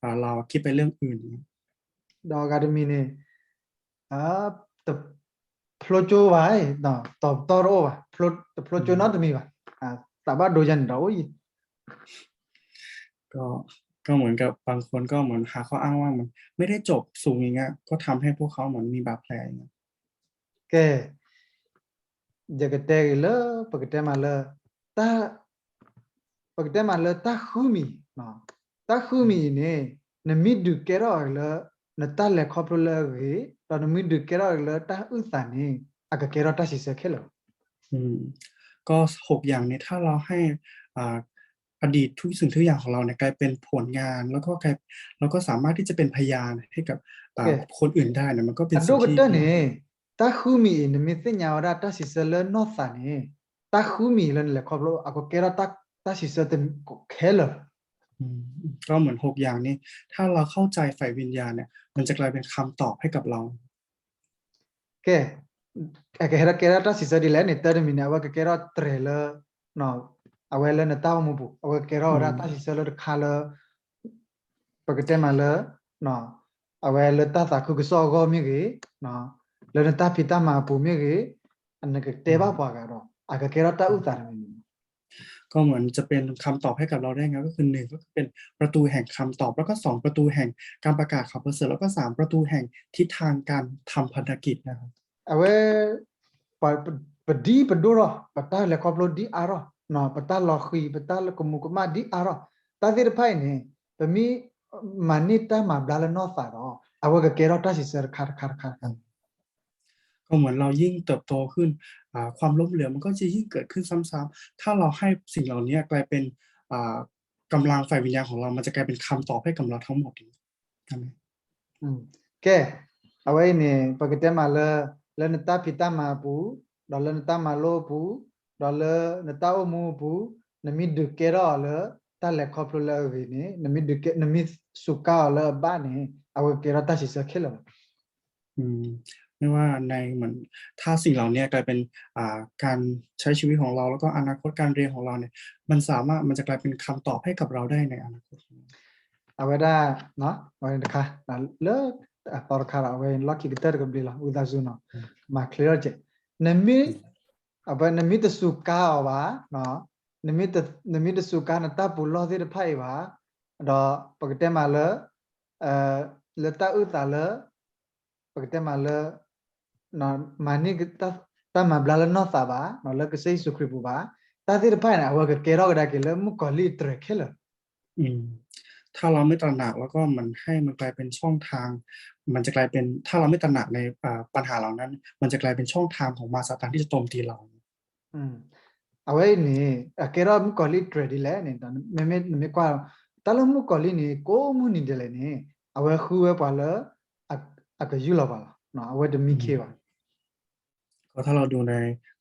อ่าเราคิดไปเรื่องอื่น ဒီးအဂၤတမံၤန့ၣ် တဖျိကၠိဘၣ် တီၤပတီၢ်တအိၣ်ဘၣ် တဖျိကၠိနီတမံၤဘၣ် သးဘၣ်ဒိယၤန့ၣ် ဒီးအိၣ်ယံၤ ก็ก็เหมือนกับบางคนก็เหมือนหาข้ออ้างว่ามันไม่ได้จบสูงอย่างเงี้ยก็ทำให้พวกเขาเหมือนมีบาดแผลอย่างเงี้ย ကဲ ယကတဲဂ့ၤလၢ ပကတဲမးလၢ တၢ် ပကတဲမးလၢတၢ်ဃုမံၤ တၢ်ဃုမံၤအံၤန့ၣ် နမ့ၢ်ဒုးကဲထီၣ်အီၤလၢ နတၢ်လဲၤခီဖျိလၢအဂ့ၤ ဒီးနမ့ၢ်ဒုးကဲထီၣ်အီၤလၢတၢ်အုၣ်သးန့ၣ် အကကဲထီၣ်တၢ်စံးဆၢခဲလၢာ် อืมก็หกอย่างนี้ถ้าเราให้อ่าอดีตทุกสิ่งทุกอย่างของเราเนี่ยกลายเป็นผลงานแล้วก็กลายเราก็สามารถที่จะเป็นพยานให้กับอ่าคนอื่นได้นะมันก็เป็นสิ่งที่အဒိၣ်ကတၢၢ်န့ၣ် တၢ်ဃုမံၤအံၤ နမ့ၢ်သ့ၣ်ညါဝဲဒၣ်တၢ်စံးဆၢလၢနီၢ်သးန့ၣ် တၢ်ဃုမံၤလၢနလဲၤခီဖျိ အကကဲထီၣ်တၢ်စံးဆၢခဲလၢာ် อืมก็เหมือนหกอย่างนี้ ถ้าเราเข้าใจฝ่ายวิญญาณเนี่ย มันจะกลายเป็นคำตอบให้กับเรา ကဲ အကဟဲထီၣ်ကဲထီၣ်တၢ်စံးဆၢဒ်လဲၣ်န့ၣ် တၢ်တမံၤန့ၣ် အဝဲကကဲထီၣ်တြဲၤလၢ နီၢ် အဝဲလၢနတၢ်အိၣ်မူပူၤ အဝဲကဲထီၣ်ဝဲဒၣ်တၢ်စံးဆၢလၢတခါလၢ ပကတဲမးလၢ အဝဲလၢတၢ်သးခုကစီၣ်အဂီၢ်မ့ၢ်ဂ့ၤ, လၢနတၢ်ဖံးတၢ်မၤအပူၤမ့ၢ်ဂ့ၤ, နကတဲဘၣ်ပှၤဂၤဒီး အကကဲထီၣ်တၢ်အုၣ်သးတမံၤမံၤ ก็เหมือนจะเป็นคำตอบให้กับเราได้ไง ก็คือหนึ่งก็คือเป็นประตูแห่งคำตอบ แล้วก็สองประตูแห่งการประกาศข่าวประเสริฐ แล้วก็สามประตูแห่งทิศทางการทำพันธกิจนะครับ အဝဲ ပ ပ ပဒံပဒိၣ်ထီၣ် ပတၢ်လဲၤခီဖျိဒံအါထီၣ်, ပတၢ်လီၤဃံၤ ပတၢ်ကမူၤကမၣ်ဒံအါထီၣ်, တၢ်သ့ၣ်တဖၣ်အံၤန့ၣ် ပမ့ၢ်မၤန့ၢ်တၢ်မၤဘျါလၢနီၢ်သးဒီး အဝဲကကဲထီၣ်တၢ်စံးဆၢတခါတခါတခါတခါ ก็เหมือนเรายิ่งเติบโตขึ้น อ่า ความล้มเหลวมันก็จะยิ่งเกิดขึ้นซ้ำๆ ถ้าเราให้สิ่งเหล่านี้กลายเป็น อ่า กำลังฝ่ายวิญญาณของเรา มันจะกลายเป็นคำตอบให้กับเราทั้งหมด อาเมน ကဲ အဝဲအံၤန့ၣ် ပကတဲမးလၢ လၢနတၢ်ဖံးတၢ်မၤအပူၤ, ဒီးလၢနတၢ်မၤလိအပူၤ, ဒီးလၢနတၢ်အိၣ်မူအပူၤ, နမ့ၢ်ဒုးကဲထီၣ်အီၤလၢ တၢ်လဲၤခီဖျိလၢအဂ့ၤန့ၣ် နမ့ၢ်ဒုးကဲ နမ့ၢ်စူးကါအီၤလၢအဘၣ်န့ၣ် အဝဲကကဲထီၣ်တၢ်စံးဆၢခဲလၢာ်လီၤ อืม ไม่ว่าในเหมือนถ้าสิ่งเหล่านี้กลายเป็นอ่าการใช้ชีวิตของเราแล้วก็อนาคตการเรียนของเราเนี่ยมันสามารถมันจะกลายเป็นคำตอบให้กับเราได้ในอนาคตของเรา အဝဲဒၣ် အဝဲတခါ လၢ အသီတခါဒီး အဝဲလီၢ်ခံကတၢၢ်တကဘျံးလီၤ ဝံသးစူၤနီၤ မၤချ့ထီၣ်ကဲ နမ့ၢ် အဝဲနမ့ၢ်တစူးကါအီၤဘၣ် နမ့ၢ်တစူးကါနတၢ်ပူၤလီၢ်သ့ၣ်တဖၣ်အံၤဘၣ် ဒီးပကတဲမးလၢ လၢတၢ်အုၣ်သးလၢ ပကတဲမးလၢ မၤန့ၢ် တၢ်မၤဘျါလၢနီၢ်သးဘၣ် လၢကစၢ်ယ့ၣ်ၡူးခရံာ်ပူၤဘၣ် တၢ်သ့ၣ်တဖၣ်န့ၣ် အဝဲကကဲထီၣ်ကဒါက့ၤလၢမုၣ်ကီၤလံၢ်အတြဲၤခဲလၢာ် อืม ถ้าเราไม่ตระหนักแล้วก็มันให้มันกลายเป็นช่องทาง มันจะกลายเป็นถ้าเราไม่ตระหนักในอ่าปัญหาเหล่านั้น มันจะกลายเป็นช่องทางของมารซาตานที่จะโจมตีเรา အဝဲအံၤန့ၣ် အကဲထီၣ်မုၣ်ကီၤလံၢ်တြဲၤဒ်လဲၣ်န့ၣ် မ့မ့ၢ်နမ့ၢ်ကွၢ် တၢ်လၢမုၣ်ကီၤလံၢ်န့ၣ် ကိးမုၢ်နံၤဒဲးလဲၣ်န့ၣ် အဝဲဃုဝဲပှၤလၢ အကယူၢ်လီၤပှၤလီၤ အဝဲတမံခ့ဘၣ် ก็ถ้าเราดูใน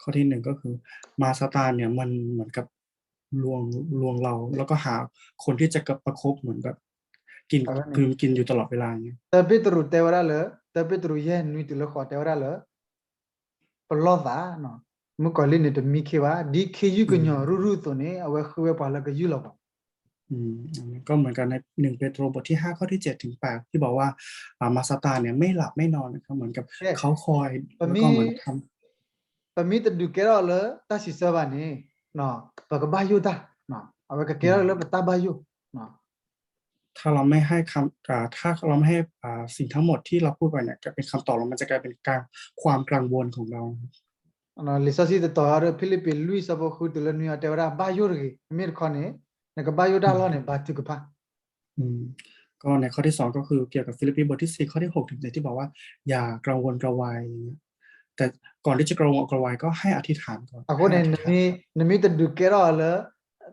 ข้อที่หนึ่งก็คือมารซาตานเนี่ยมันเหมือนกับลวงลวงเราแล้วก็หาคนที่จะประคบเหมือนแบบกิน กลืนกินอยู่ตลอดเวลาอย่างเงี้ย တၢ်ပ့းတရူးတဲဝဲဒၣ်လၢ တၢ်ပ့းတရူးယဲၢ်နွံတုၤလၢဃိးတဲဝဲဒၣ်လၢ ပလီၢ်သး မုၣ်ကီၤလံၢ်န့ၣ်တမံခ့ဘၣ် ဒ်ခ့ယုၢ်ကညီၤရုၢ်ရုၢ်အသိးန့ၣ် အဝဲဃုဝဲပှၤလၢကယူၢ်လီၤပှၤ อืม อันนี้ก็เหมือนกันในหนึ่งเปโตรบทที่ห้าข้อที่เจ็ดถึงแปดที่บอกว่าอ่ามาซาตานเนี่ยไม่หลับไม่นอนนะครับเหมือนกับ แค่ เขาคอย ပမ့ၢ် แล้วก็เหมือนทำ ပမ့ၢ်တဒုးကဲထီၣ်လၢတၢ်စံးဆၢဘၣ်န့ၣ် ပကဘၣ်ယိၣ်တၢ် အဝဲကကဲထီၣ်လၢပတၢ်ဘၣ်ယိၣ် ถ้าเราไม่ให้คำอ่าถ้าเราไม่ให้อ่าสิ่งทั้งหมดที่เราพูดไปเนี่ยกลายเป็นคำตอบแล้วมันจะกลายเป็นการความกังวลของเรา လံာ်စီဆှံတတီၤအံၤ ဖံလံးပံးလွံၢ်ဆၢဖိဃုတုၤလၢနွံအံၤတဲဝဲဒၣ် ဘၣ်ယိၣ်တဂ့ၤ မ့မ့ၢ်တခီန့ၣ် နကဘၣ်ယိၣ်တၢ်လီၢ်န့ၣ် ဘါထုကဖၣ် อืม ก็ในข้อที่สองก็คือเกี่ยวกับฟิลิปปีบทที่สี่ข้อที่หกถึงเจ็ดที่บอกว่าอย่ากังวลกระวายอย่างเงี้ย แต่ก่อนที่จะกังวลกระวายก็ให้อธิษฐานก่อน အဃိန့ၣ် နမ့ၢ်တဒုးကဲထီၣ်လၢ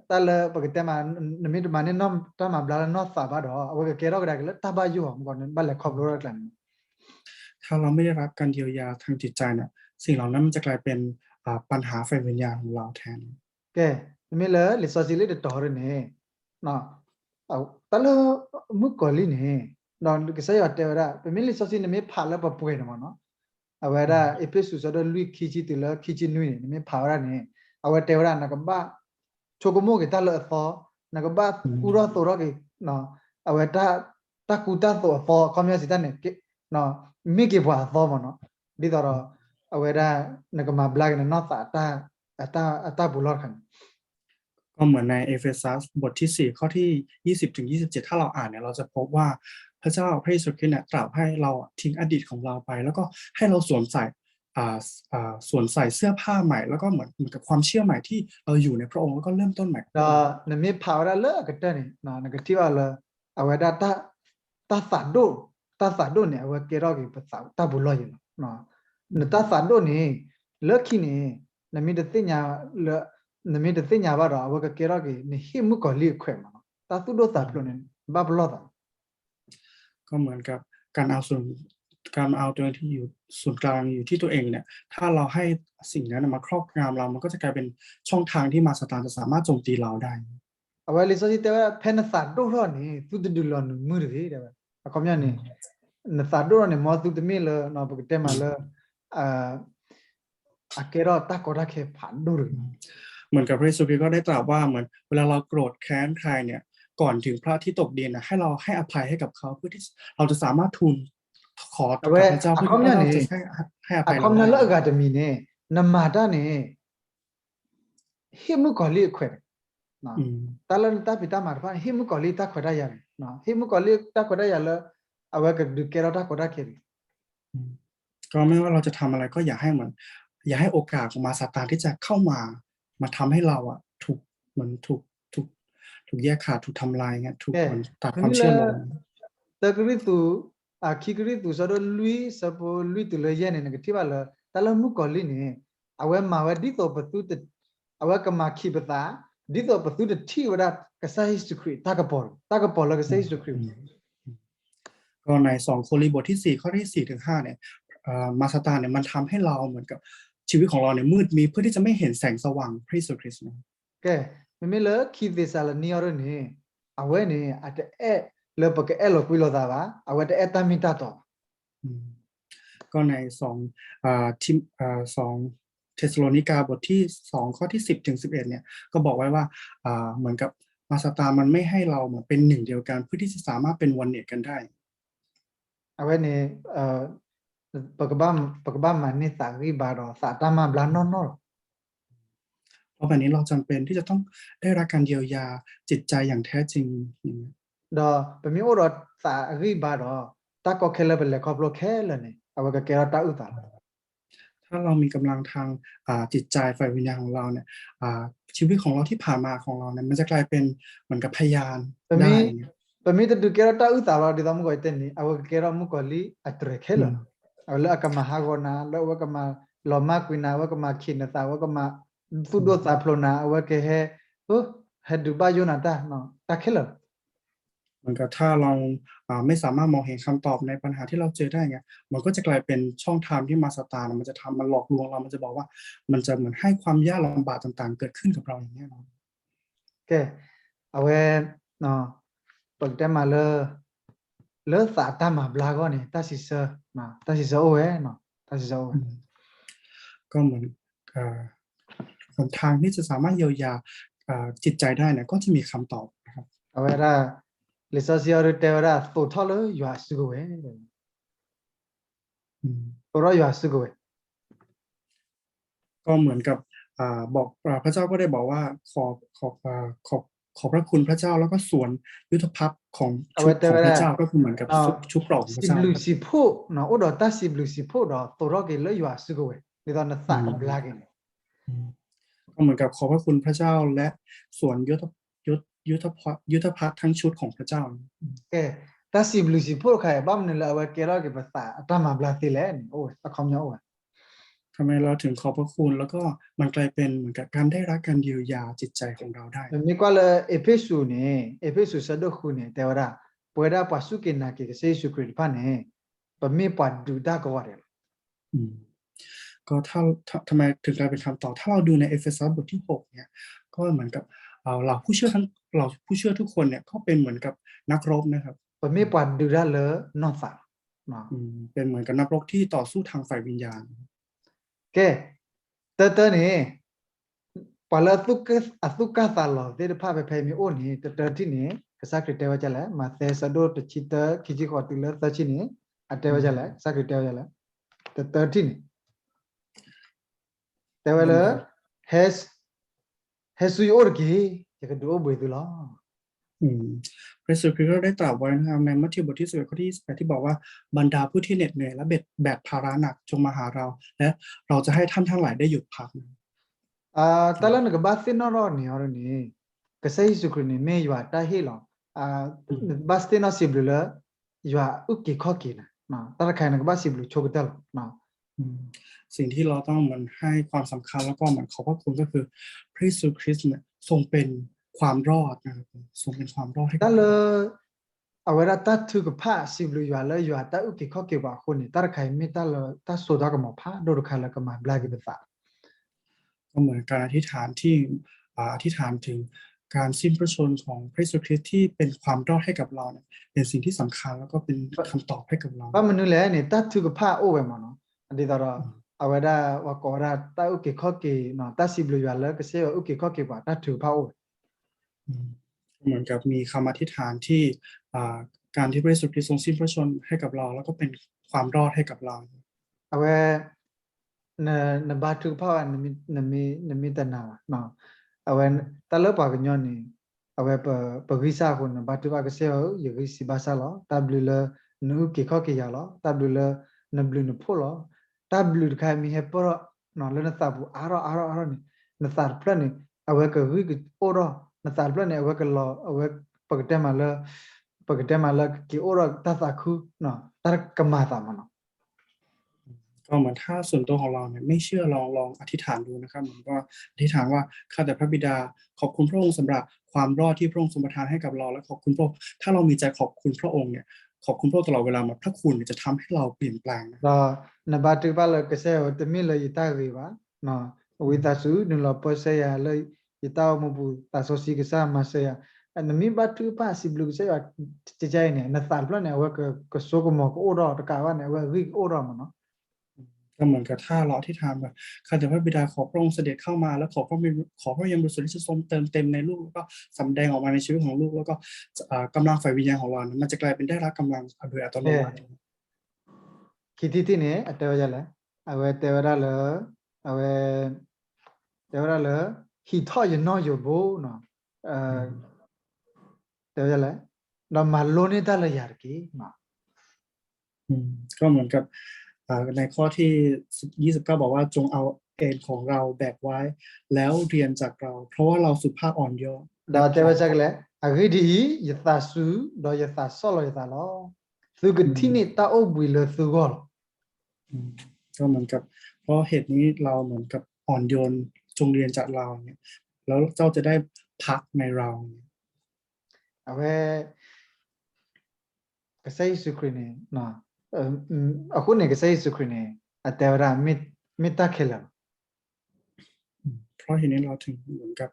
တၢ်လၢပကတဲမး နမ့ၢ်တမၤန့ၢ်တၢ်မၤဘျါလၢနီၢ်သးဘၣ်ဒီး အဝဲကကဲထီၣ်ကဒါက့ၤလၢတၢ်ဘၣ်ယိၣ်မ့ၢ်ကီးန့ၣ် ဘၣ်လဲၤခီဖျိထီၣ်ကျါန့ၣ် ถ้าเราไม่ได้รับการเยียวยาทางจิตใจเนี่ยสิ่งเหล่านั้นมันจะกลายเป็นอ่าปัญหาฝ่ายวิญญาณของเราแทน ကဲ မ့မ့ၢ်လၢလံာ်စီဆှံလၢတတီၤန့ၣ် တၢ်လၢ မုၣ်ကီၤလံၢ်န့ၣ် ဒီးကစၢ်ယွၤတဲဝဲဒၣ် ပမ့ၢ်လံာ်စီဆှံနမ့ၢ်ဖးလၢပပှဲၤန့ၣ်မ့ၢ်နီၤ အဝဲဒၣ်အ့းဖ့းစူးဆၢဒိၣ်လွံၢ်ခံဆံတုၤလၢခံဆံနွံန့ၣ် နမ့ၢ်ဖးဝဲဒၣ်န့ၣ် အဝဲတဲဝဲဒၣ် နကဘၣ် ဆိကမိၣ်က့ၤတၢ်လၢအသီ နကဘၣ်ကူထီၣ်သိးထီၣ်က့ၤ အဝဲ တၢ်ကူတၢ်သိးအသီ အခီပညီစံးတၢ်န့ၣ် မ့ၢ်က့ၤပှၤအသီမ့ၢ်နီၤ ဒ်သိးဒီး အဝဲဒၣ် နကမၤဘျါက့ၤနနီၢ်သး အတၢ်ပူၤလီၢ်တခါန့ၣ် ก็เหมือนในเอเฟซัสบทที่สี่ข้อที่ยี่สิบถึงยี่สิบเจ็ดถ้าเราอ่านเนี่ยเราจะพบว่าพระเจ้าพระเยซูคริสต์เนี่ยตรัสให้เราทิ้งอดีตของเราไปแล้วก็ให้เราสวมใส่อ่าอ่าสวมใส่เสื้อผ้าใหม่แล้วก็เหมือนเหมือนกับความเชื่อใหม่ที่เราอยู่ในพระองค์แล้วก็เริ่มต้นใหม่ ဒီးနမ့ၢ်ဖးဝဲဒၣ်လၢအကတၢၢ်န့ၣ် နကထံၣ်ဘၣ်လၢ အဝဲဒၣ် တၢ်သးဒိၣ် တၢ်သးဒိၣ်န့ၣ် အဝဲကဲထီၣ်က့ၤပသးတၢ်ပူၤလီၢ်ယံၤလီၤ နတၢ်သးဒိၣ်န့ၣ် လၢခံန့ၣ် နမ့ၢ်တသ့ၣ်ညါလၢ နမ့ၢ်တသ့ၣ်ညါဘၣ်ဒီး အဝဲကကဲထီၣ်က့ၤ နဟ့ၣ်မုၣ်ကီၤလံၢ်အခွဲးမ့ၢ်နီၤ တၢ်သူၣ်ဒိၣ်သးဖျိးန့ၣ် ဘၣ်ပလီၢ်သး ก็เหมือนกับการเอาส่วนการเอาตัวเองที่อยู่ศูนย์กลางอยู่ที่ตัวเองเนี่ยถ้าเราให้สิ่งนั้นมาครอบงำเรามันก็จะกลายเป็นช่องทางที่มารซาตานจะสามารถโจมตีเราได้ အဝဲလံာ်စီဆှံတဲဝဲ ဖဲနသးဒိၣ်ထီၣ်န့ၣ် သုတဒုးလီၤနုာ်မုၢ်တဂ့ၤ တဲဝဲ အခီပညီန့ၣ် နသးဒိၣ်ထီၣ်န့ၣ် မ်သုတမ့ၢ်လၢ ပကတဲမးလၢ အကဲထီၣ်တၢ်ကီတၢ်ခဲဖးဒိၣ်တဂ့ၤ เหมือนกับพระเยซูคริสต์ก็ได้ตรัสว่าเหมือนเวลาเราโกรธแค้นใครเนี่ย ก่อนถึงพระอาทิตย์ตกดินนะ ให้เราให้อภัยให้กับเขา เพื่อที่เราจะสามารถทูลขอกับพระเจ้า เพื่อที่พระเจ้า အခီပညီန့ၣ် จะให้ ให้อภัย အခီပညီလၢအဂၤတမံၤန့ၣ် နမၤတၢ်န့ၣ် ဟ့ၣ်မုၣ်ကီၤလံၢ်အခွဲးန့ၣ်, တၢ်လၢနတၢ်ဖံးတၢ်မၤတဖၣ်န့ၣ် ဟ့ၣ်မုၣ်ကီၤလံၢ်တၢ်ခွဲးတၢ်ယာ်န့ၣ်, ဟ့ၣ်မုၣ်ကီၤလံၢ်တၢ်ခွဲးတၢ်ယာ်လၢ အဝဲကဒုးကဲထီၣ်တၢ်ကီတၢ်ခဲန့ၣ် ก็ไม่ว่าเราจะทำอะไรก็อย่าให้เหมือน อย่าให้โอกาสของมารซาตานที่จะเข้ามา มาทำให้เราอะถูก เหมือนถูก ถูก ถูกแยกขาด ถูกทำลายเงี้ย ถูก ကဲ เหมือนตัดความเชื่อลง တၢကရံၣ်သူး အခံကရံၣ်သူး ဆၢဒိၣ်လွံၢ် ဆၢဖိလွံၢ်တုၤလၢယဲၢ်န့ၣ် နကထံၣ်ဘၣ်လၢ တၢ်လၢမုၣ်ကီၤလံၢ်န့ၣ် အဝဲမၤဝဲဒ်သိးပသူတ အဝဲကမၤခံးပသး ဒ်သိးပသုတထံၣ်ဝဲဒၣ် ကစၢ်ယ့ၣ်ၡူးခရံာ်တၢ်ကပီၤ တၢ်ကပီၤလၢကစၢ်ယ့ၣ်ၡူးခရံာ် ก็ในสองโครินธ์บทที่สี่ข้อที่สี่ถึงห้าเนี่ย เอ่อ มารซาตานเนี่ยมันทำให้เราเหมือนกับชีวิตของเราเนี่ยมืดมิดเพื่อที่จะไม่เห็นแสงสว่างพระเยซูคริสต์นะ ကဲ မ့မ့ၢ်လၢခံသ့းစၤလနံအီၤဒ်န့ၣ် အဝဲန့ၣ် အတအဲၣ်လၢပကအဲၣ်လီၤကွံလိာ်သးဘၣ် အဝဲတအဲၣ်တၢ်မ့ၢ်တၢ်တီဘၣ် ก็ในสอง อ่า ที่ อ่า สองเธสสะโลนิกาบทที่สองข้อที่สิบถึงสิบเอ็ดเนี่ย ก็บอกไว้ว่า อ่า เหมือนกับมารซาตานมันไม่ให้เราเหมือนเป็นหนึ่งเดียวกัน เพื่อที่จะสามารถเป็นวันเนสกันได้ အဝဲန့ၣ် ပကဘၣ် ပကဘၣ်မၤန့ၢ်သးဂံၢ်ဘါဒီး သးတၢ်မၤဘျါနီၢ်နီၢ်လီၤ เพราะแบบนี้เราจำเป็นที่จะต้องได้รับการเยียวยาจิตใจอย่างแท้จริง ဒီးပမ့ၢ်အိၣ်ဒီးသးအဂံၢ်ဘါဒီး တၢ်ကီခဲလၢပလဲၤခီဖျိခဲလၢာ်န့ၣ် အဝဲကကဲထီၣ်တၢ်အုၣ်သးလီၤ ถ้าเรามีกำลังทาง อ่า จิตใจฝ่ายวิญญาณของเราเนี่ย อ่า ชีวิตของเราที่ผ่านมาของเราเนี่ย มันจะกลายเป็นเหมือนกับพยานได้ ပမ့ၢ်တဒုးကဲထီၣ်တၢ်အုၣ်သးလီၤ ဒ်သိးမုၣ်ကီၤလံၢ်တဲန့ၣ် အဝဲကကဲထီၣ်မုၣ်ကီၤလံၢ်အတြဲၤခဲလၢာ်လီၤ အဝဲလၢအကမၤဟးဂီၤနၤ လၢအဝဲကမၤလီၤမၢ်ကွံာ်နၤ အဝဲကမၤခံးနသး အဝဲကမၤသူၣ်ဒိၣ်သးဖျိးနၤ အဝဲကဟဲ ဟဲဒုးဘၣ်ယိၣ်နၤတၢ် တၢ်ခဲလၢာ်လီၤ เหมือนกับถ้าเรา อ่า ไม่สามารถมองเห็นคำตอบในปัญหาที่เราเจอได้เงี้ย มันก็จะกลายเป็นช่องทางที่มารซาตานมันจะทำ มันหลอกลวงเรา มันจะบอกว่า มันจะเหมือนให้ความยากลำบากต่างๆ เกิดขึ้นกับเราอย่างแน่นอน ကဲ အဝဲ ပကတဲမးလၢ လၢသးတၢ်မၤဘျါအဂီၢ်န့ၣ် တၢ်စံးဆၢ တၢ်စံးဆၢအိၣ်ဝဲ တၢ်စံးဆၢအိၣ်ဝဲ ก็เหมือน เอ่อ หนทางที่จะสามารถเยียวยาจิตใจของเราได้ အဝဲဒၣ် လံာ်စီဆှံအီၤဒုးတဲဝဲဒၣ် သိးထီၣ်လၢယွၤအစုကဝဲၤ သိးထီၣ်ယွၤအစုကဝဲၤ ก็เหมือนกับ อ่า บอก อ่า พระเจ้าก็ได้บอกว่า ขอ ขอ อ่า ขอบ ขอบพระคุณพระเจ้า แล้วก็สวนยุทธภัพร์ของ ชุดของพระเจ้า ก็คือเหมือนกับชุด ชุดเกราะของพระเจ้า စံးဘျုးစံးဖှိၣ် အိၣ်ဒီးတၢ်စံးဘျုးစံးဖှိၣ်ဒီး သိးထီၣ်က့ၤလၢယွၤအစုကဝဲၤ ဒ်သိးနသးကဘျါက့ၤန့ၣ် ก็เหมือนกับขอบพระคุณพระเจ้าและสวนยุทธ ยุทธ ยุทธภัพร์ทั้งชุดของพระเจ้า ကဲ တၢ်စံးဘျုးစံးဖှိၣ်တခါအံၤ ဘၣ်မနုၤလၢအဝဲကဲထီၣ်က့ၤပသးအတၢ်မၤဘျါသ့လဲၣ်န့ၣ် အိၣ်ဝဲ ทำไมเราถึงขอบพระคุณ แล้วก็มันกลายเป็นเหมือนกับการได้รับการเยียวยาจิตใจของเราได้ မ့ၢ်ကွၢ်လၢအ့းဖ့းစူးန့ၣ် အ့းဖ့းစူးဆၢဒိၣ်ဃုန့ၣ် တဲဝဲဒၣ် ပဝဲဒၣ်ပှၤစူၢ်က့ၤနာ်က့ၤကစၢ်ယ့ၣ်ၡူးခရံာ်တဖၣ်န့ၣ် ပမ့ၢ်ပှၤဒုးတၢ်ကဝီၤဒဲးလီၤ อืม ก็ถ้า ถ้า ทำไมถึงกลายเป็นคำตอบ ถ้าเราดูในเอเฟซัสบทที่หกเนี่ย ก็เหมือนกับ เอ่อ เหล่าผู้เชื่อทั้ง เหล่าผู้เชื่อทุกคนเนี่ย ก็เป็นเหมือนกับนักรบนะครับ ပမ့ၢ်ပှၤဒုးတၢ်လၢနီၢ်သးလီၤ อืม เป็นเหมือนกับนักรบที่ต่อสู้ทางฝ่ายวิญญาณ ကဲ တၢတၢန့ၣ် ပှၤလၢအသူၣ်ကၢ်သးလီၤသ့ၣ်တဖၣ် ဖဲဖဲမ့ၢ်အိၣ်န့ၣ် တၢတၢထံၣ်န့ၣ် ကစၢ်ခရံာ်တဲဝဲဒ်လဲၣ် မးသဲဆၢဒိၣ်တဆံတၢ ခံဆံဃိးတုၤလၢသၢဆံန့ၣ် အတဲဝဲဒ်လဲၣ် ကစၢ်ခရံာ်တဲဝဲဒ်လဲၣ် တၢတၢထံၣ်န့ၣ် တဲဝဲလၢ ဟဲ ဟဲဆူယအိၣ်တက့ၢ် ယကဒုးအိၣ်ဘှံးသုလီၤ อืม พระเยซูคริสต์ก็ได้ตรัสไว้นะครับ ในมัทธิวบทที่สิบเอ็ดข้อที่ยี่สิบแปด ที่บอกว่า บรรดาผู้ที่เหน็ดเหนื่อยและแบกแบกภาระหนักจงมาหาเรา และเราจะให้ท่านทั้งหลายได้หยุดพัก တၢ်လၢနကဘၣ်သ့ၣ်နီၣ်ထီၣ်န့ၣ်အီၤန့ၣ် ကစၢ်ယ့ၣ်ၡူးခရံာ်န့ၣ် မ့ၢ်ယွၤတၢ်ဟ့ၣ်လီၤ နဘၣ်သ့ၣ်နီၣ်စံးဘျုးလၢ ယွၤအုၣ်က့ၤခီၣ်က့ၤနၤ တၢ်တခါအံၤနကဘၣ်စံးဘျုးဆိကတၢၢ်လီၤ อืม สิ่งที่เราต้องเหมือนให้ความสำคัญแล้วก็เหมือนขอบพระคุณก็คือ พระเยซูคริสต์เนี่ยทรงเป็นความรอดนะครับ ทรงเป็นความรอดให้กับเรา တၢ်လၢ အဝဲဒၣ်တၢ်ထုကဖၣ်စံးဘျုးယွၤလၢယွၤတၢ်အုၣ်က့ၤခီၣ်က့ၤပှၤအဃိန့ၣ် တၢ်တခါအံၤမ့ၢ်တၢ်လၢတၢ်စိတၢ်ကမီၤဖးဒိၣ်တခါလၢကမၤဘျါက့ၤပသး ก็เหมือนการอธิษฐานที่ อ่า อธิษฐานถึงการสิ้นพระชนม์ของพระเยซูคริสต์ที่เป็นความรอดให้กับเราเนี่ย เป็นสิ่งที่สำคัญแล้วก็เป็นคำตอบให้กับเรา ဘၣ်မနုၤလဲၣ်န့ၣ် တၢ်ထုကဖၣ်အိၣ်ဝဲမးနီၤ ဒ်သိးဒီး အဝဲဒၣ် ပှၤကိးဝဲဒၣ်တၢ်အုၣ်က့ၤခီၣ်က့ၤ တၢ်စံးဘျုးယွၤလၢကစၢ်ယွၤအုၣ်က့ၤခီၣ်က့ၤပှၤ တၢ်ထုကဖၣ်အိၣ်ဝဲ เหมือนกับมีคำอธิษฐานที่อ่าการที่พระเยซูคริสต์ทรงสิ้นพระชนม์ให้กับเรา แล้วก็เป็นความรอดให้กับเรา အဝဲ နဘါထုကဖၣ်ဝဲ နမ့ၢ်တနာ်ဘၣ် အဝဲ တၢ်လၢပှၤကညီန့ၣ် အဝဲပဂံၢ်စၢ်အဃိ နဘါထုကဖၣ်ကစၢ်ယွၤဧၢ ယဂံၢ်စံးဘါစၢ်လီၤ တၢ်ဘျုးလၢ နအုၣ်က့ၤခီၣ်က့ၤယၤလီၤ တၢ်ဘျုးလၢ နဘျုးနဖှိၣ်လီၤ တၢ်ဘျုးတခါမ့ၢ်ဟဲပၢၢ်ထီၣ် လၢနသးပူၤအါထီၣ်အါထီၣ်အါထီၣ်န့ၣ် နသးတဖျၢၣ်န့ၣ် အဝဲကဂံၢ်ကအိၣ်ထီၣ် နသးတဖျၢၣ်န့ၣ် အဝဲကလီၤ အဝဲ ပကတဲမးလၢ ပကတဲမးလၢကက့ၤအိၣ်ထီၣ်တၢ်သးခု တၢ်ကမၤသးမးနီၤ ก็เหมือนถ้าส่วนตัวของเราเนี่ยไม่เชื่อลองลองอธิษฐานดูนะครับเหมือนว่าอธิษฐานว่าข้าแต่พระบิดาขอบคุณพระองค์สำหรับความรอดที่พระองค์ทรงประทานให้กับเราและขอบคุณพระองค์ถ้าเรามีใจขอบคุณพระองค์เนี่ยขอบคุณพระองค์ตลอดเวลาเหมือนพระคุณเนี่ยจะทำให้เราเปลี่ยนแปลงนะ ဒီးနဘါထုကဖၣ်လၢကစၢ်ယွၤ တမ့ၢ်လၢယတၢ်ဂ့ၤဘၣ် ဝံသးစူၤ နုာ်လီၤပၢဆှၢယၤလၢ ယတၢ်အိၣ်မူပူၤ သးစီဆှံကစၢ်မၤစၢၤယၤ နမ့ၢ်ဘါထုကဖၣ်စံးဘျုးကစၢ်ယွၤ ကကဲအံၤန့ၣ် နသးတဖျၢၣ်န့ၣ် အဝဲကစိကမီၤကအိၣ်ထီၣ်တကးဘၣ်န့ၣ် အဝဲအဂံၢ်ကအိၣ်ထီၣ်မးနီၤ ก็เหมือนกับถ้าเราอธิษฐานแบบข้าแต่พระบิดาขอพระองค์เสด็จเข้ามาแล้วขอพระขอพระวิญญาณบริสุทธิ์ที่ทรงเติมเต็มในลูกแล้วก็สำแดงออกมาในชีวิตของลูกแล้วก็กำลังฝ่ายวิญญาณของเราเนี่ยมันจะกลายเป็นได้รับกำลังโดยอัตโนมัติ ခံထံၣ်တထံၣ်န့ၣ် အတဲဝဲဒ်လဲၣ် အဝဲတဲဝဲဒၣ်လၢ အဝဲ တဲဝဲဒၣ်လၢ ဟံးထီၣ်ယနီၣ်ယိးဘိနီၤ တဲဝဲဒ်လဲၣ် ဒီးမၤလိန့ၢ်တၢ်လၢယၤတက့ၢ် อืมก็เหมือนกับอ่าในข้อที่ยี่สิบเก้าบอกว่าจงเอาเอนของเราแบกไว้แล้วเรียนจากเราเพราะว่าเราสุภาพอ่อนโยน ဒီးတဲဝဲဒ်လဲၣ် အဂ့ၢ်ဒ်အံၤ ယသးစူၤ ဒီးယသးဆီၣ်လီၤယသးလီၤ သုကထံၣ်န့ၢ်တၢ်အိၣ်ဘှံးလၢသုဂီၢ်လီၤ อืมก็เหมือนกับเพราะเหตุนี้เราเหมือนกับอ่อนโยนจงเรียนจากเราเนี่ยแล้วเจ้าจะได้พักในเราเนี่ย အဝဲ ကစၢ်ယ့ၣ်ၡူးခရံာ်န့ၣ် အဃိန့ၣ် ကစၢ်ယ့ၣ်ၡူးခရံာ်န့ၣ် အတဲဝဲဒၣ် မ့ၢ်တၢ်ခဲလၢာ်လီၤ เพราะเหตุนี้เราถึงเหมือนกับ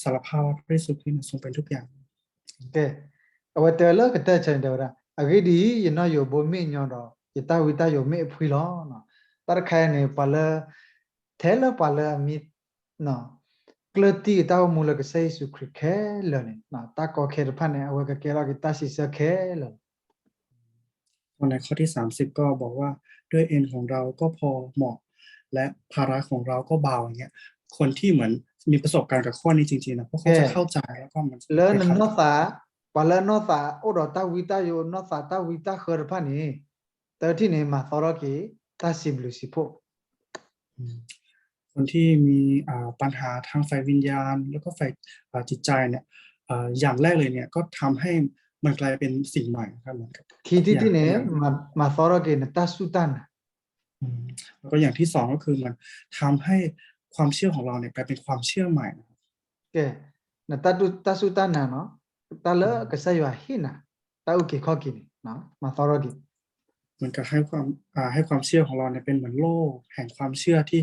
สารภาพว่าพระเยซูคริสต์ทรงเป็นทุกอย่าง ကဲ အဝဲတဲဝဲလၢကတၢၢ်ဆၢန့ၣ်တဲဝဲဒၣ် အဂ့ၢ်ဒ်အံၤ ယနီၣ်ယိးဘိမ့ၢ်ညီဒီး ယတၢ်ဝံတၢ်ယိးမ့ၢ်အဖှံလီၤ တၢ်တခါအံၤန့ၣ် ပှၤလၢ ထဲလၢပှၤလၢအမ့ၢ် ကျၢၢ်တံၢ်အတၢ်အိၣ်မူလၢကစၢ်ယ့ၣ်ၡူးခရံာ်ခဲလၢာ်န့ၣ် တၢ်ကီခဲတဖၣ်န့ၣ် အဝဲကကဲထီၣ်က့ၤတၢ်စံးဆၢခဲလၢာ်လီၤ ในข้อที่สามสิบก็บอกว่าด้วยเอนของเราก็พอเหมาะและภาระของเราก็เบาอย่างเงี้ยคนที่เหมือนมีประสบการณ์กับข้อนี้จริงๆนะพวกเขาจะเข้าใจแล้วก็มัน လၢနနီၢ်သး ပှၤလၢအနီၢ်သးအိၣ်ဒီးတၢ်ဝံတၢ်ယိး နီၢ်သးတၢ်ဝံတၢ်ဃၢတဖၣ်န့ၣ် တထံၣ်န့ၣ် မၤသီထီၣ်က့ၤ တၢ်စံးဘျုးစံးဖှိၣ် คนที่มีอ่าปัญหาทางฝ่ายวิญญาณแล้วก็ฝ่ายอ่าจิตใจเนี่ยอ่าอย่างแรกเลยเนี่ยก็ทำให้มันกลายเป็นสิ่งใหม่นะครับเหมือนกับ ခံထံၣ်တထံၣ်န့ၣ် မၤသီထီၣ်က့ၤနတၢ်စူၢ်တၢ်နာ် อืมแล้วก็อย่างที่สองก็คือมันทำให้ความเชื่อของเราเนี่ยกลายเป็นความเชื่อใหม่นะครับ ကဲ နတၢ်စူၢ်တၢ်နာ်နီၤ တၢ်လၢကစၢ်ယွၤဟ့ၣ်နၤ တၢ်အုၣ်က့ၤခီၣ်က့ၤန့ၣ် မၤသီထီၣ်က့ၤ เหมือนกับให้ความอ่าให้ความเชื่อของเราเนี่ยเป็นเหมือนโล่แห่งความเชื่อที่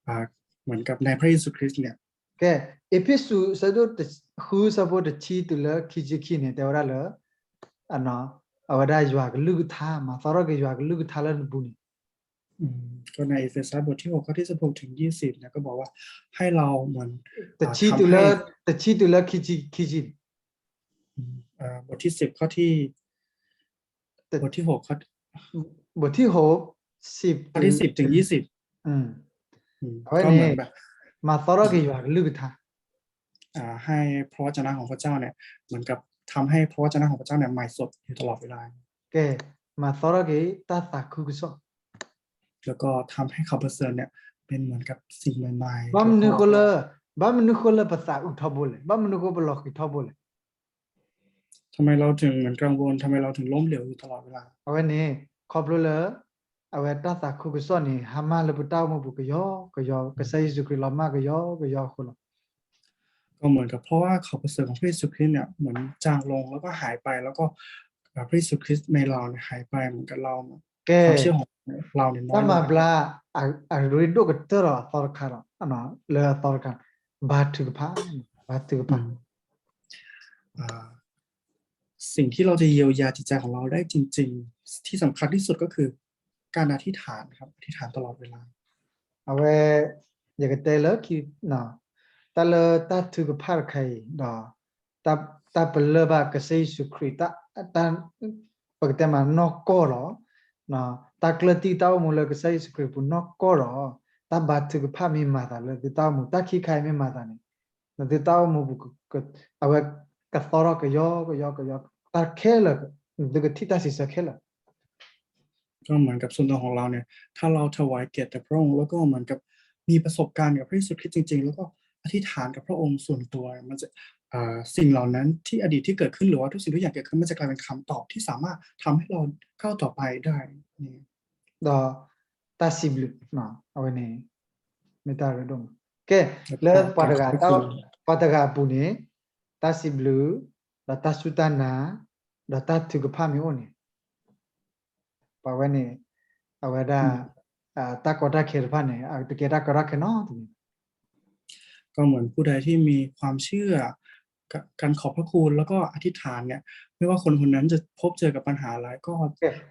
อ่าเหมือนกับในพระเยซูคริสต์เนี่ย ကဲ အ့းဖ့းစူး အဆၢဒိၣ်ဃု အဆၢဖိတဆံတုၤလၢခံဆံခံန့ၣ် တဲဝဲဒၣ်လၢ အဝဲဒၣ်ယွၤကလုၢ်ကထါ မၤသီထီၣ်က့ၤယွၤကလုၢ်ကထါလၢနပူၤန့ၣ် อืมก็ในเอเฟซัสบทที่หกข้อที่สิบหกถึงยี่สิบเนี่ยก็บอกว่าให้เราเหมือน တဆံတုၤလၢ တဆံတုၤလၢခံဆံခံဆံ อืมอ่าบทที่สิบข้อที่บทที่หกข้อบ ทที่หก สิบ ข้อที่สิบถึงยี่สิบ อืมအဝဲန့ၣ် မၤသီထီၣ်က့ၤယွၤကလုၢ်ကထါ อ่าให้พระวจนะของพระเจ้าเนี่ยเหมือนกับทำให้พระวจนะของพระเจ้าเนี่ยใหม่สดอยู่ตลอดเวลา ကဲ မၤသီထီၣ်က့ၤတၢ်သးခုကစီၣ် แล้วก็ทำให้ข่าวประเสริฐเนี่ยเป็นเหมือนกับสิ่งใหม่ๆ ဘၣ်မနုၤဃိလၢ ဘၣ်မနုၤဃိလၢ ပသးအုးထီဘိလဲၣ် ဘၣ်မနုၤဃိပလီၤဃံၤထီဘိလဲၣ် ทำไมเราถึงเหมือนกังวลทำไมเราถึงล้มเหลวอยู่ตลอดเวลา အဝဲန့ၣ် ခီဖျိလၢ အဝဲတၢ်သးခုကစီၣ်န့ၣ် ဟါမၢ်လၢပတၢ်အိၣ်မူပူၤကယီကယီ ကစၢ်ယ့ၣ်ၡူးခရံာ်လီၤမၢ်ကယီကယီအဃိလီၤ ก็เหมือนกับเพราะว่าข่าวประเสริฐของพระเยซูคริสต์เนี่ยเหมือนจางลงแล้วก็หายไปแล้วก็พระเยซูคริสต์ในเราเนี่ยหายไปเหมือนกับเรา ကဲ ความเชื่อของเราเนี่ยน้อยลง တၢ်မၤဘျါ အရ့ဒိၣ်ကတၢၢ်ဒီးအသီတခါဒီး လၢအသီတခါ ဘါထုကဖၣ် ဘါထုကဖၣ် อ่าสิ่งที่เราจะเยียวยาจิตใจของเราได้จริงๆ ที่สำคัญที่สุดก็คือการอธิษฐานครับอธิษฐานตลอดเวลา အဝဲ ယကတဲလၢ တၢ်လၢတၢ်ထုကဖၣ်တခါအံၤ ဒီး တၢ်ပလၢၢ်ဘၣ်ကစၢ်ယ့ၣ်ၡူးခရံာ် ပကတဲမးနီၢ်ကီၢ်ဒီး တၢ်ကျၢၢ်တံၢ်တၢ်အိၣ်မူလၢကစၢ်ယ့ၣ်ၡူးခရံာ်ပူၤနီၢ်ကီၢ်ဒီး တၢ်ဘါထုကဖၣ်မ့ၢ်မၤသးလၢသုတၢ်အိၣ်မူ တၢ်ခံခါအံၤမ့ၢ်မၤသးန့ၣ် နသုတၢ်အိၣ်မူပူၤ အဝဲကသီထီၣ်ကယီကယီကယီ တၢ်ခဲလၢာ် နသုကထံၣ်တၢ်စံးဆၢခဲလၢာ် ก็เหมือนกับส่วนตัวของเราเนี่ย ถ้าเราถวายเกียรติแด่พระองค์ แล้วก็เหมือนกับมีประสบการณ์กับพระเยซูคริสต์จริงๆ แล้วก็อธิษฐานกับพระองค์ส่วนตัว มันจะ อ่า สิ่งเหล่านั้นที่อดีตที่เกิดขึ้น หรือว่าทุกสิ่งทุกอย่างเกิดขึ้น มันจะกลายเป็นคำตอบที่สามารถทำให้เราก้าวต่อไปได้ ဒီးတၢ်စံးဘျုး အဝဲန့ၣ် မ့ၢ်တၢ်ရ့ဒိၣ်မး ကဲ လၢပှၤတဂၤ ပှၤတဂၤအပူၤန့ၣ် တၢ်စံးဘျုး ဒီးတၢ်စူၢ်တၢ်နာ် ဒီးတၢ်ထုကဖၣ်မ့ၢ်အိၣ်န့ၣ် ပှၤဝဲန့ၣ် အဝဲဒၣ် တၢ်ကီတၢ်ခဲတဖၣ်န့ၣ် အတကဲတၢ်ကီတၢ်ခဲနီတမံၤ ก็เหมือนผู้ใดที่มีความเชื่อ การขอบพระคุณ แล้วก็อธิษฐานเนี่ย ไม่ว่าคนคนนั้นจะพบเจอกับปัญหาอะไร ก็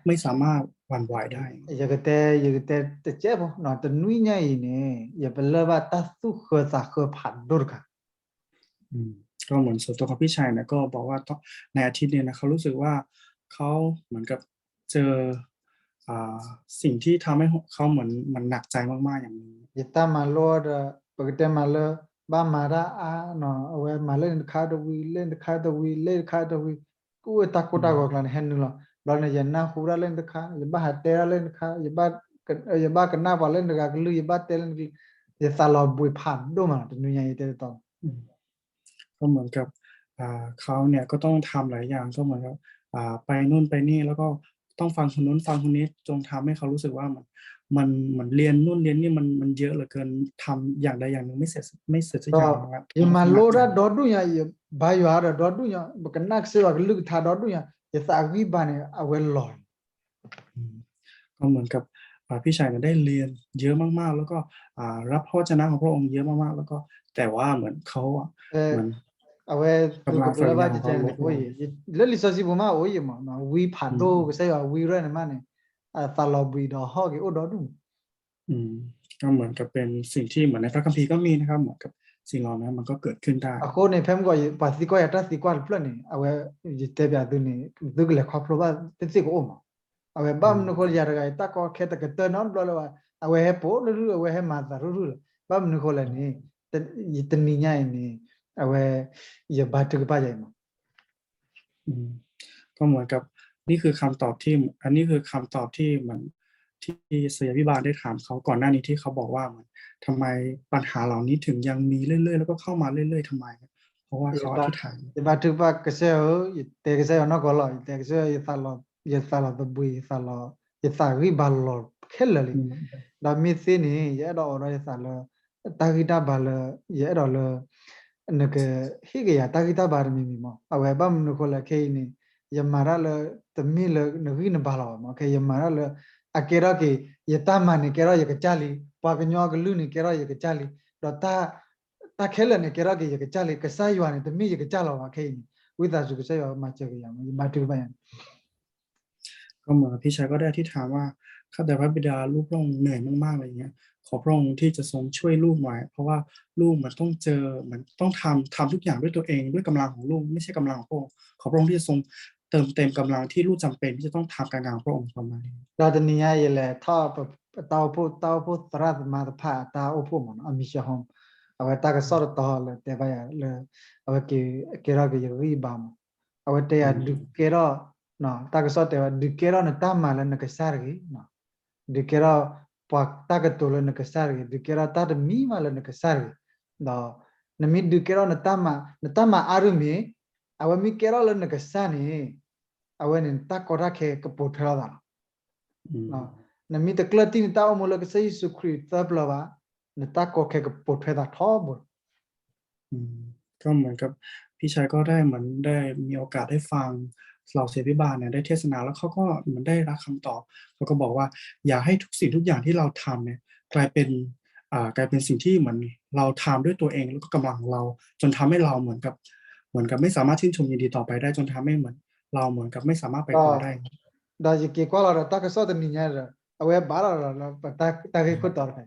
ไม่สามารถหวั่นไหวได้ ယကတဲ ယကတဲတစဲးဖိ တနွံညါအံၤန့ၣ် ယပလၢၢ်ဘၣ်တၢ်သူၣ်ဃၢသးဃၢဖးဒိၣ်တခါ อืม ก็เหมือนส่วนตัวของพี่ชัยเนี่ยก็บอกว่าในอาทิตย์เนี่ยนะเขารู้สึกว่าเขาเหมือนกับเจออ่าสิ่งที่ทำให้เขาเหมือนมันหนักใจมากๆอย่างหนึ่ง ယတၢ်မၤလိဒီး ပကတဲမၤလၢ ဘၣ်မၤတၢ်အါနီၤ အဝဲမၤလၢန့ၣ်တခါတဝံၤ လၢန့ၣ်တခါတဝံၤ လၢတခါတဝံၤ ကအိၣ်တၢ်ကိၢ်တၢ်ဂီၤကျါန့ၣ် ဟဲနုာ်လီၤ ဘျီန့ၣ် ယနၢ်ဟူတၢ်လၢန့ၣ်တခါ ယဘၣ်ဟးတဲတၢ်လၢန့ၣ်တခါ ယဘၣ်ကနၣ်ပှၤလၢန့ၣ်တဂၤကလုၢ် ယဘၣ်တဲလၢန့ၣ်ကလုၢ် ယသးလီၤဘှံးဖးဒိၣ်မး တနွံညါအံၤတဲတတီ ก็เหมือนกับอ่าเขาเนี่ยก็ต้องทำหลายอย่างก็เหมือนกับอ่าไปนู่นไปนี่แล้วก็ต้องฟังคนนู้นฟังคนนี้จนทำให้เขารู้สึกว่ามันมันเหมือนเรียนนู่นเรียนนี่มันมันเยอะเหลือเกินทำอย่างใดอย่างหนึ่งไม่เสร็จไม่เสร็จสักอย่างนะครับ ယမၤလိတၢ်ဒီဒူၣ်ညါ ယဘါယွၤဒီးဒီဒူၣ်ညါ ပကနၣ်ကစၢ်ယွၤကလုၢ်ကထါဒီဒူၣ်ညါ ယသးဂံၢ်ဘါန့ၣ် အဝဲလီၤ อืมก็เหมือนกับอ่าพี่ชายเนี่ยได้เรียนเยอะมากๆ แล้วก็อ่ารับพระวจนะของพระองค์เยอะมากๆ แล้วก็แต่ว่าเหมือนเขาอ่ะ เออ เหมือน အဝဲ กำลัง သူကပလၢၢ်ဘၣ် စံးဆၢန့ၣ် အိၣ်ယံၤ လၢလံာ်စီဆှံပူၤမးအိၣ်ယံၤမး ဝံဖးဒိၣ် ကစၢ်ယွၤဝံရဲၣ်န့ၣ်မးန့ၣ် အသးလီၤဘှံးဒီးဟီၣ်က့ၤအိၣ်ဒီဒူၣ် ก็เหมือนกับเป็นสิ่งที่เหมือนในพระคัมภีร์ก็มีนะครับเหมือนกับสิ่งเหล่านั้นมันก็เกิดขึ้นได้ အဃိန့ၣ် ဖဲမုၢ်ကီး ပှၤသံကွၢ်ယၤတၢ်သံကွၢ်တဖျၢၣ်န့ၣ် အဝဲ ယတဲပၠးသုန့ၣ် သုကလဲၤခီဖျိဘၣ်တသ့ၣ်ကအိၣ်မး အဝဲဘၣ်မနုၤဃိလၢယၤတဂၤအံၤ တၢ်ကီခဲတကတၢၢ်နီတဘျီလၢၤဘၣ် အဝဲဟဲပိာ်လၢရူၢ် အဝဲဟဲမၤသးရူၢ်ရူၢ်လီၤ ဘၣ်မနုၤဃိလဲၣ်န့ၣ် တနံၤညါအံၤန့ၣ် အဝဲ ယဘါထုကဖၣ်ယၤအံၤမး อืมก็เหมือนกับนี่คือคำตอบที่อันนี้คือคำตอบที่เหมือนที่เสียพิบาลได้ถามเขาก่อนหน้านี้ที่เขาบอกว่าเหมือนทำไมปัญหาเหล่านี้ถึงยังมีเรื่อยๆแล้วก็เข้ามาเรื่อยๆทำไมเพราะว่าเขาอธิษฐาน ယဘါထုကဖၣ်ကစၢ်ဧၢ ယတဲကစၢ်ယွၤနီၢ်ကီၢ်လီၤ ယတဲကစၢ်ယွၤ ယသးလီၤသဘှံး ယသးဂံၢ်ဘါလီၤခဲလၢာ်လံ ဒီးမ့ၢ်သ့န့ၣ် ယအဲၣ်ဒိးအိးထီၣ်ယသးလၢ တၢ်ဂံၢ်တၢ်ဘါလၢ ယအဲၣ်ဒိးလၢ နကဟ့ၣ်က့ၤယၤတၢ်ဂံၢ်တၢ်ဘါတမံၤမံၤမး အဝဲဘၣ်မနုၤဃိလဲၣ်ခဲအံၤန့ၣ် ယမၤတၢ်လၢ တမ့ၢ်လၢနဂံၢ်နဘါလီၤဘၣ်မး ခဲအံၤယမၤတၢ်လၢ အကဲထီၣ်က့ၤ ယတၢ်မၤန့ၣ်ကဲထီၣ်ယကစၢ်လံ ပှၤကညီကလုၢ်န့ၣ်ကဲထီၣ်ယကစၢ်လံ ဒီး တၢ်ခဲလၢာ်န့ၣ် ကဲထီၣ်က့ၤယကစၢ်လံ ကစၢ်ယွၤန့ၣ် တမ့ၢ်ယကစၢ်လီၤဘၣ်ခဲအံၤန့ၣ် ဝံသးစူၤကစၢ်ယွၤမၤစၢၤက့ၤယၤ ယဘါထုကဖၣ်ယၤန့ၣ် ก็เหมือนกับพี่ชายก็ได้อธิษฐานว่าข้าแต่พระบิดาลูกพระองค์เหนื่อยมากๆอะไรอย่างเงี้ยขอพระองค์ที่จะทรงช่วยลูกหน่อยเพราะว่าลูกมันต้องเจอมันต้องทำทำทุกอย่างด้วยตัวเองด้วยกำลังของลูกไม่ใช่กำลังของพระองค์ขอพระองค์ที่จะทรงเติมเต็มกำลังที่ลูกจำเป็นที่จะต้องทำการงานของพระองค์ประมาณนี้ ဒီးတနံၤညါယလဲၤထီၣ် တၢ်အိၣ်ဖှိၣ် တၢ်အိၣ်ဖှိၣ်သရၣ်သမါတဖၣ် တၢ်အိၣ်ဖှိၣ်မးနီၤ အ mission home အဝဲတၢ်ကစီၣ်တတီၤလၢတဲဘၣ်ယၤလၢ အဝဲကဲထီၣ်က့ၤယဂံၢ်ဘါမး အဝဲတဲယၤဒုးကဲထီၣ် တၢ်ကစီၣ်တဲဝဲ ဒုးကဲထီၣ်နတၢ်မၤလၢနကစၢ်တဂ့ၤ ဒုးကဲထီၣ်ပှၤတၢ်ကတိၤလၢနကစၢ်တဂ့ၤ ဒုးကဲထီၣ်တၢ်တမံၤမးလၢနကစၢ်တဂ့ၤ ဒီး နမ့ၢ်ဒုးကဲထီၣ်နတၢ်မၤ နတၢ်မၤအါဒုးမ့ၢ် အဝဲမ့ၢ်ကဲထီၣ်လၢနကစၢ်န့ၣ် အဝဲန့ၣ်နတၢ်ကီတၢ်ခဲကပိာ်ထွဲလိာ်သးလီၤ နမ့ၢ်တကျၢၢ်တံၢ်နတၢ်အိၣ်မူလၢကစၢ်ယ့ၣ်ၡူးခရံာ်သၢပျၢၤဘၣ် နတၢ်ကီခဲကပိာ်ထွဲသးထီဘိလီၤ อืมก็เหมือนกับพี่ชายก็ได้เหมือนได้มีโอกาสได้ฟังเหล่าเสียงพิบาลเนี่ยได้เทศนาแล้วเขาก็เหมือนได้รับคำตอบเขาก็บอกว่าอย่าให้ทุกสิ่งทุกอย่างที่เราทำเนี่ยกลายเป็นอ่ากลายเป็นสิ่งที่เหมือนเราทำด้วยตัวเองแล้วก็กำลังของเราจนทำให้เราเหมือนกับเหมือนกับไม่สามารถชื่นชมยินดีต่อไปได้จนทำให้เหมือนเราเหมือนกับไม่สามารถไปต่อได้ ဒီးယက့ၤကွၢ်လီၤဒီးတၢ်ကစီၣ်တနံၤညါဒီး အဝဲဘၣ်လီၤဒီး တၢ်ဂ့ၢ်ခိၣ်တီတခါ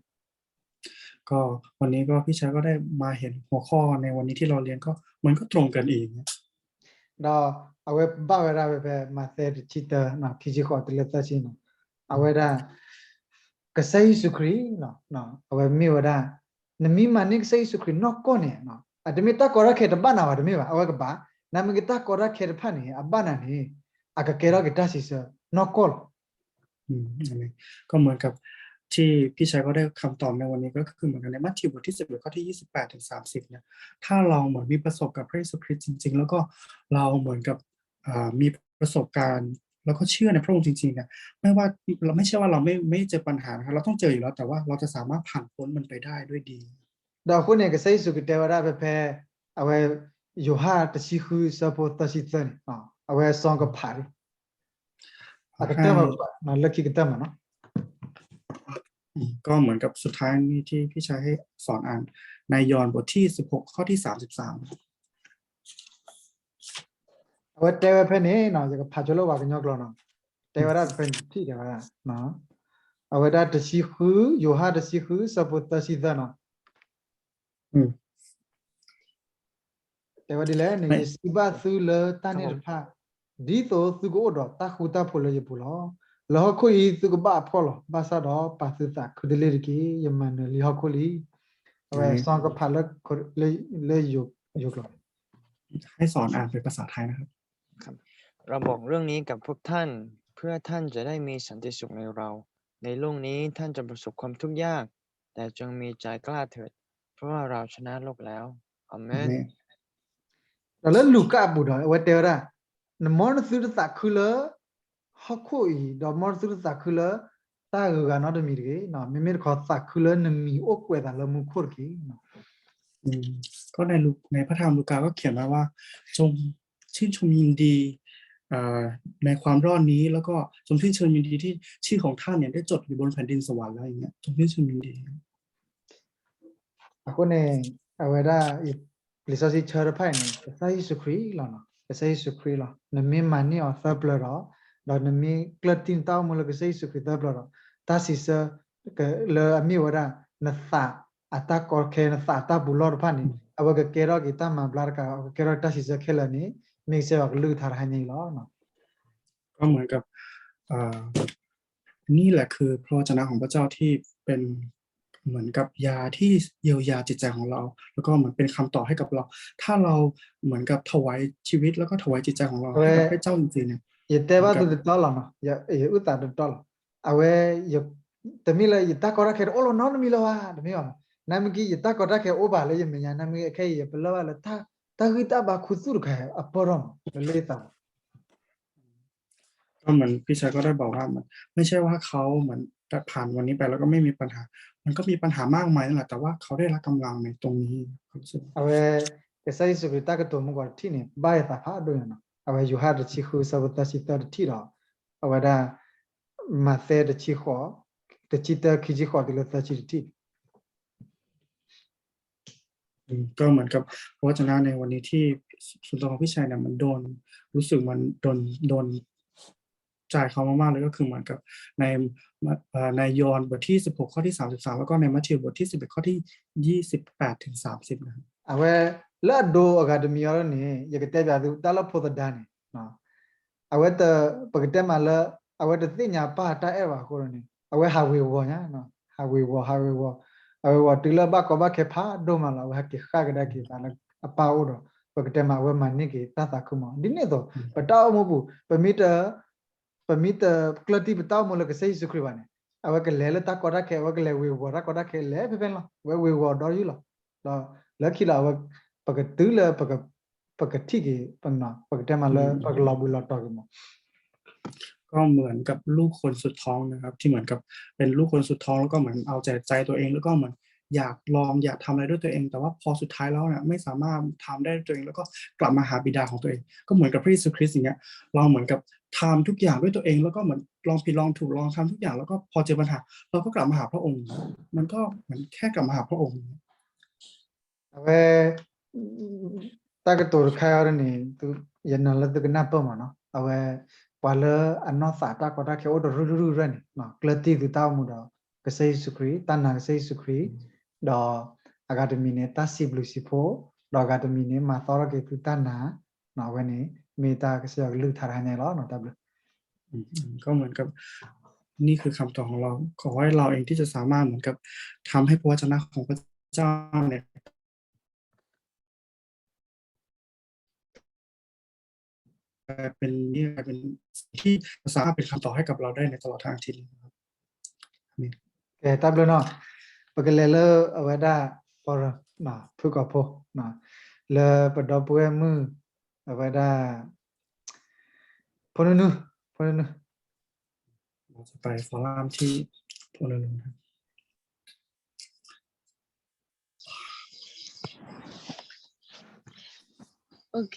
ก็วันนี้ก็พี่ชายก็ได้มาเห็นหัวข้อในวันนี้ที่เราเรียนก็มันก็ตรงกันเอง ဒီးအဝဲဘၣ်ဝဲဒၣ်ဖဲ ဖဲမးသဲတဆံတၢ ခံဆံဃိးတုၤလၢသၢဆံန့ၣ်, အဝဲဒၣ် ကစၢ်ယ့ၣ်ၡူးခရံာ် အဝဲမ့ၢ်ဝဲဒၣ် နမ့ၢ်မၤန့ၢ်ကစၢ်ယ့ၣ်ၡူးခရံာ်နီၢ်ကီၢ်န့ၣ် အတမ့ၢ်တၢ်ကီတၢ်ခဲတဘၣ်နၤဘၣ် တမ့ၢ်ဘၣ် အဝဲကဘၣ် နမ့ၢ်ကတၢ်ကီတၢ်ခဲတဖၣ်န့ၣ် အဘၣ်နၤန့ၣ် အကကဲထီၣ်က့ၤတၢ်စံးဆၢနီၢ်ကီၢ်လီၤ. อืมอันนี้ก็เหมือนกับที่พี่ชายก็ได้คำตอบในวันนี้ก็คือเหมือนกันในมัทธิวบทที่สิบเอ็ดข้อที่ยี่สิบแปดถึงสามสิบเนี่ย ถ้าเราเหมือนมีประสบกับพระเยซูคริสต์จริงๆ แล้วก็เราเหมือนกับอ่ามีประสบการณ์แล้วก็เชื่อในพระองค์จริงๆเนี่ย ไม่ว่าเราไม่ใช่ว่าเราไม่ไม่เจอปัญหานะครับ เราต้องเจออยู่แล้ว แต่ว่าเราจะสามารถผ่านพ้นมันไปได้ด้วยดี ဒီးအဃိန့ၣ် ကစၢ်ယ့ၣ်ၡူးကတဲဝဲဒၣ်ဖဲ ဖဲ အဝဲ ယိၤဟၣ်တဆံဃုဆၢဖိသၢဆံသၢန့ၣ် အဝဲစီၤကဖးလံ အကတၢၢ်မး လၢခံကတၢၢ်မးနီၤ ก็เหมือนกับสุดท้ายนี้ที่พี่ชายให้สอนอ่านในยอห์นบทที่สิบหกข้อที่สามสิบสาม အဝဲတဲဝဲဖဲန့ၣ်နီၤ ယကဖးကၠိလၢပှၤကညီကျိာ်နီၤ တဲဝဲဒၣ်ဖဲန့ၣ်ထံၣ်တဲဝဲဒၣ် အဝဲဒၣ်တဆံဃု ယိၤဟၣ်တဆံဃု ဆၢဖိသၢဆံသၢနီၤ တဲဝဲဒ်လဲၣ်န့ၣ် ယစံးဘၣ်သုလၢတၢ်န့ၣ်တဖၣ် ဒ်သိးသုကအိၣ်ဒီးတၢ်ဃူတၢ်ဖိးလၢယပူၤလီၤ. လၢဟီၣ်ခိၣ်အံၤသုကဘၣ်အဖှီၣ်လီၤ. ဘၣ်ဆၣ်ဒီးပာ်သုသးခုတလ့ၢ်တက့ၢ်. ယမၤနၢၤလံဟီၣ်ခိၣ်လံ. အဝဲစီၤကဖးလၢ လၢယိၤကျိာ် ให้สอนอ่านเป็นภาษาไทยนะครับ เราบอกเรื่องนี้กับพวกท่าน เพื่อท่านจะได้มีสันติสุขในเรา ในโลกนี้ท่านจะประสบความทุกข์ยาก แต่จงมีใจกล้าเถิด เพราะว่าเราชนะโลกแล้ว อาเมน ဒီးလၢလူၤကၣ်အပူၤဒီး အဝဲတဲဝဲဒၣ် နမ်နသုတသးခုလၢ ဟီၣ်ခိၣ်အံၤ ဒီးမ်နသုတသးခုလၢ တၢ်ဂုၤဂၤနီတမံၤတဂ့ၤ. မ့မ့ၢ်တခီသးခုလၢနမံၤအိၣ်ကွဲးသးလၢမူခိၣ်တက့ၢ်. ก็ในลูกในพระธรรมลูกาก็เขียนมาว่า จงชื่นชมยินดี เอ่อ ในความรอดนี้ แล้วก็ จงชื่นชมยินดีที่ชื่อของท่านเนี่ยได้จดอยู่บนแผ่นดินสวรรค์แล้วอย่างเงี้ย จงชื่นชมยินดี အဃိန့ၣ် အဝဲဒၣ် လံာ်စီဆှံဆၢတဖၣ်အံၤန့ၣ် ကစၢ်ယ့ၣ်ၡူးခရံာ်လီၤ. ကစၢ်ယ့ၣ်ၡူးခရံာ်လီၤ. နမ့ၢ်မၤန့ၢ်အီၤသၢပျၢၤဒီး ဒီးနမ့ၢ်ကျၢၢ်တံၢ်နတၢ်အိၣ်မူလၢကစၢ်ယ့ၣ်ၡူးခရံာ်သၢပျၢၤဒီး တၢ်စံးဆၢ လၢအမ့ၢ်ဝဲဒၣ် နသးအတၢ်ကီခဲ နသးအတၢ်ပူၤလီၢ်တဖၣ်န့ၣ် အဝဲကကဲထီၣ်က့ၤတၢ်မၤဘျါတကး အဝဲကကဲထီၣ်က့ၤတၢ်စံးဆၢခဲလၢာ်န့ၣ် မ့ၢ်ကစၢ်ယွၤကလုၢ်ကထါတဟါညါအံၤလီၤ. ก็เหมือนกับ นี่แหละคือพระวจนะของพระเจ้าที่เป็นเหมือนกับยาที่เยียวยาจิตใจของเรา แล้วก็เหมือนเป็นคำตอบให้กับเรา ถ้าเราเหมือนกับถวายชีวิตแล้วก็ถวายจิตใจของเราให้กับพระเจ้าจริงๆเนี่ย ယတဲဘၣ်သုတတီလီၤနီၤ ယအုၣ်သးတတီလီၤ အဝဲ တမ့ၢ်လၢယတၢ်ကီတၢ်ခဲတအိၣ်လီၤနီတမံၤလၢၤဘၣ် တမ့ၢ်ဘၣ်မး နမ့ၢ်က့ ယတၢ်ကီတၢ်ခဲအိၣ်ဘၣ်လၢယမဲာ်ညါ နမ့ၢ်က့ ခဲအံၤယပလၢၢ်ဘၣ်လၢ တၢ်ဂံၢ်တၢ်ဘါခူသူၣ်တခါအပၢၢ်ထီၣ်မး လၢလၢယသး ก็เหมือนพี่ชายก็ได้บอกว่า มันไม่ใช่ว่าเขาเหมือนผ่านวันนี้ไปแล้วก็ไม่มีปัญหา มันก็มีปัญหามากมายนั่นแหละ แต่ว่าเขาได้รับกำลังในตรงนี้ ความรู้สึก အဝဲ ကစၢ်ယ့ၣ်ၡူးခရံာ်တၢ်ကတိၤမူကီးတထံၣ်န့ၣ် ဘၣ်ယသးဖးဒိၣ်ညါနီၤ အဝဲယိၤဟၣ်တဆံဃု ဆၢဖိသၢဆံသၢတထံၣ်ဒီး အဝဲဒၣ် မးသဲတဆံဃိး တဆံတၢ ခံဆံဃိးတုၤလၢသၢဆံတထံၣ် อืม ก็เหมือนกับพระวจนะในวันนี้ที่ส่วนตัวของพี่ชายเนี่ย มันโดน รู้สึกมันโดน โดนใจเขามากๆ เลย ก็คือเหมือนกับใน เอ่อ ในยอห์นบทที่สิบหกข้อที่สามสิบสาม แล้วก็ในมัทธิวบทที่สิบเอ็ดข้อที่ยี่สิบแปดถึงสามสิบ นะครับ အဝဲ လၢအဒိအဂၤတမံၤအံၤန့ၣ် ယကတဲပျးသုတၢ်လၢဖိသဒါန့ၣ် အဝဲတ ပကတဲမးလၢ အဝဲတသ့ၣ်ညါပၢ်တၢ်အဲၣ်ဘၣ်အဃိန့ၣ် အဝဲဟးဝ့ၤဝီၤညါ ဟးဝ့ၤဝီၤ ဟးဝ့ၤဝီၤ အဝဲဝီၤတုၤလၢဘၣ်ကီဘၣ်ခဲဖးဒိၣ်မးလီၤ အဝဲဟဲက့ၤဃၣ်ကဒါက့ၤသးလၢအပၢ်အအိၣ်ဒီး ပကတဲမးအဝဲမၤန့ၢ်က့ၤတၢ်သးခုမး ဒ်န့ၣ်အသိး ပတၢ်အိၣ်မူပူၤ ပမ့ၢ်တ ပမ့ၢ်တကျၢၢ်တံၢ်ပတၢ်အိၣ်မူလၢကစၢ်ယ့ၣ်ၡူးခရံာ်ဘၣ်န့ၣ် အဝဲကလဲၤလၢတၢ်ကီတၢ်ခဲ အဝဲကလဲၤဝ့ၤဝီၤတၢ်ကီတၢ်ခဲလဲၤဖဲဖဲန့ၣ်လီၤ အဝဲဝ့ၤဝီၤဒီးယုၢ်လီၤ ဒီးလၢခံလီၤ အဝဲ ပကတုၤလၢ ပကထံၣ်က့ၤ ပကတဲမးလၢ ပကလီၤဘှံးလီၤတီၤက့ၤမး ก็เหมือนกับลูกคนสุดท้องนะครับ ที่เหมือนกับเป็นลูกคนสุดท้อง แล้วก็เหมือนเอาแต่ใจตัวเอง แล้วก็เหมือนอยากลองอยากทำอะไรด้วยตัวเอง แต่ว่าพอสุดท้ายแล้วเนี่ยไม่สามารถทำได้ด้วยตัวเอง แล้วก็กลับมาหาบิดาของตัวเอง ก็เหมือนกับพระเยซูคริสต์อย่างเงี้ย เราเหมือนกับทำทุกอย่างด้วยตัวเอง แล้วก็เหมือนลองผิดลองถูก ลองทำทุกอย่าง แล้วก็พอเจอปัญหา เราก็กลับมาหาพระองค์ มันก็เหมือนแค่กลับมาหาพระองค์ အဝဲ တၢ်ကတိၤတခါအံၤန့ၣ် ယနာ်လၢသုကနၢ်ပၢၢ်မးနီၤ အဝဲ ပှၤလၢအနီၢ်သးတၢ်ကီတၢ်ခဲအိၣ်တရူၢ်ရူၢ်ရဲၣ်န့ၣ် ကျၢၢ်တံၢ်သုတၢ်အိၣ်မူဒီး ကစၢ်ယ့ၣ်ၡူးခရံာ် တၢ်နာ်ကစၢ်ယ့ၣ်ၡူးခရံာ် ဒီးအဂၤတမံၤန့ၣ် တၢ်စံးဘျုးစံးဖှိၣ်, ဒီးအဂၤတမံၤန့ၣ် မၤသီထီၣ်က့ၤသုတၢ်နာ်, အဝဲန့ၣ် မ့ၢ်တၢ်ကစၢ်ယွၤကလုၢ်ကထါတဟါညါလီၤ. တၢ်ဘျုး ก็เหมือนกับ นี่คือคำตอบของเรา ขอให้เราเองที่จะสามารถเหมือนกับทำให้พระวจนะของพระเจ้าเนี่ย กลายเป็นนี่กลายเป็นสิ่งที่จะสามารถเป็นคำตอบให้กับเราได้ในตลอดทั้งอาทิตย์เลยนะครับ อาเมน ကဲ တၢ်ဘျုးနီၤ, ပကလဲၤလၢအဝဲဒၣ် ပီၢ်ရၢ ဖုၣ်ကိာ်ဖိ လၢပဒီပုၢ်ဝဲၢ်မုၣ် အဝဲဒၣ် ဖိနုနု ဖိနုနု เราจะไปฟอรัมที่ โอเค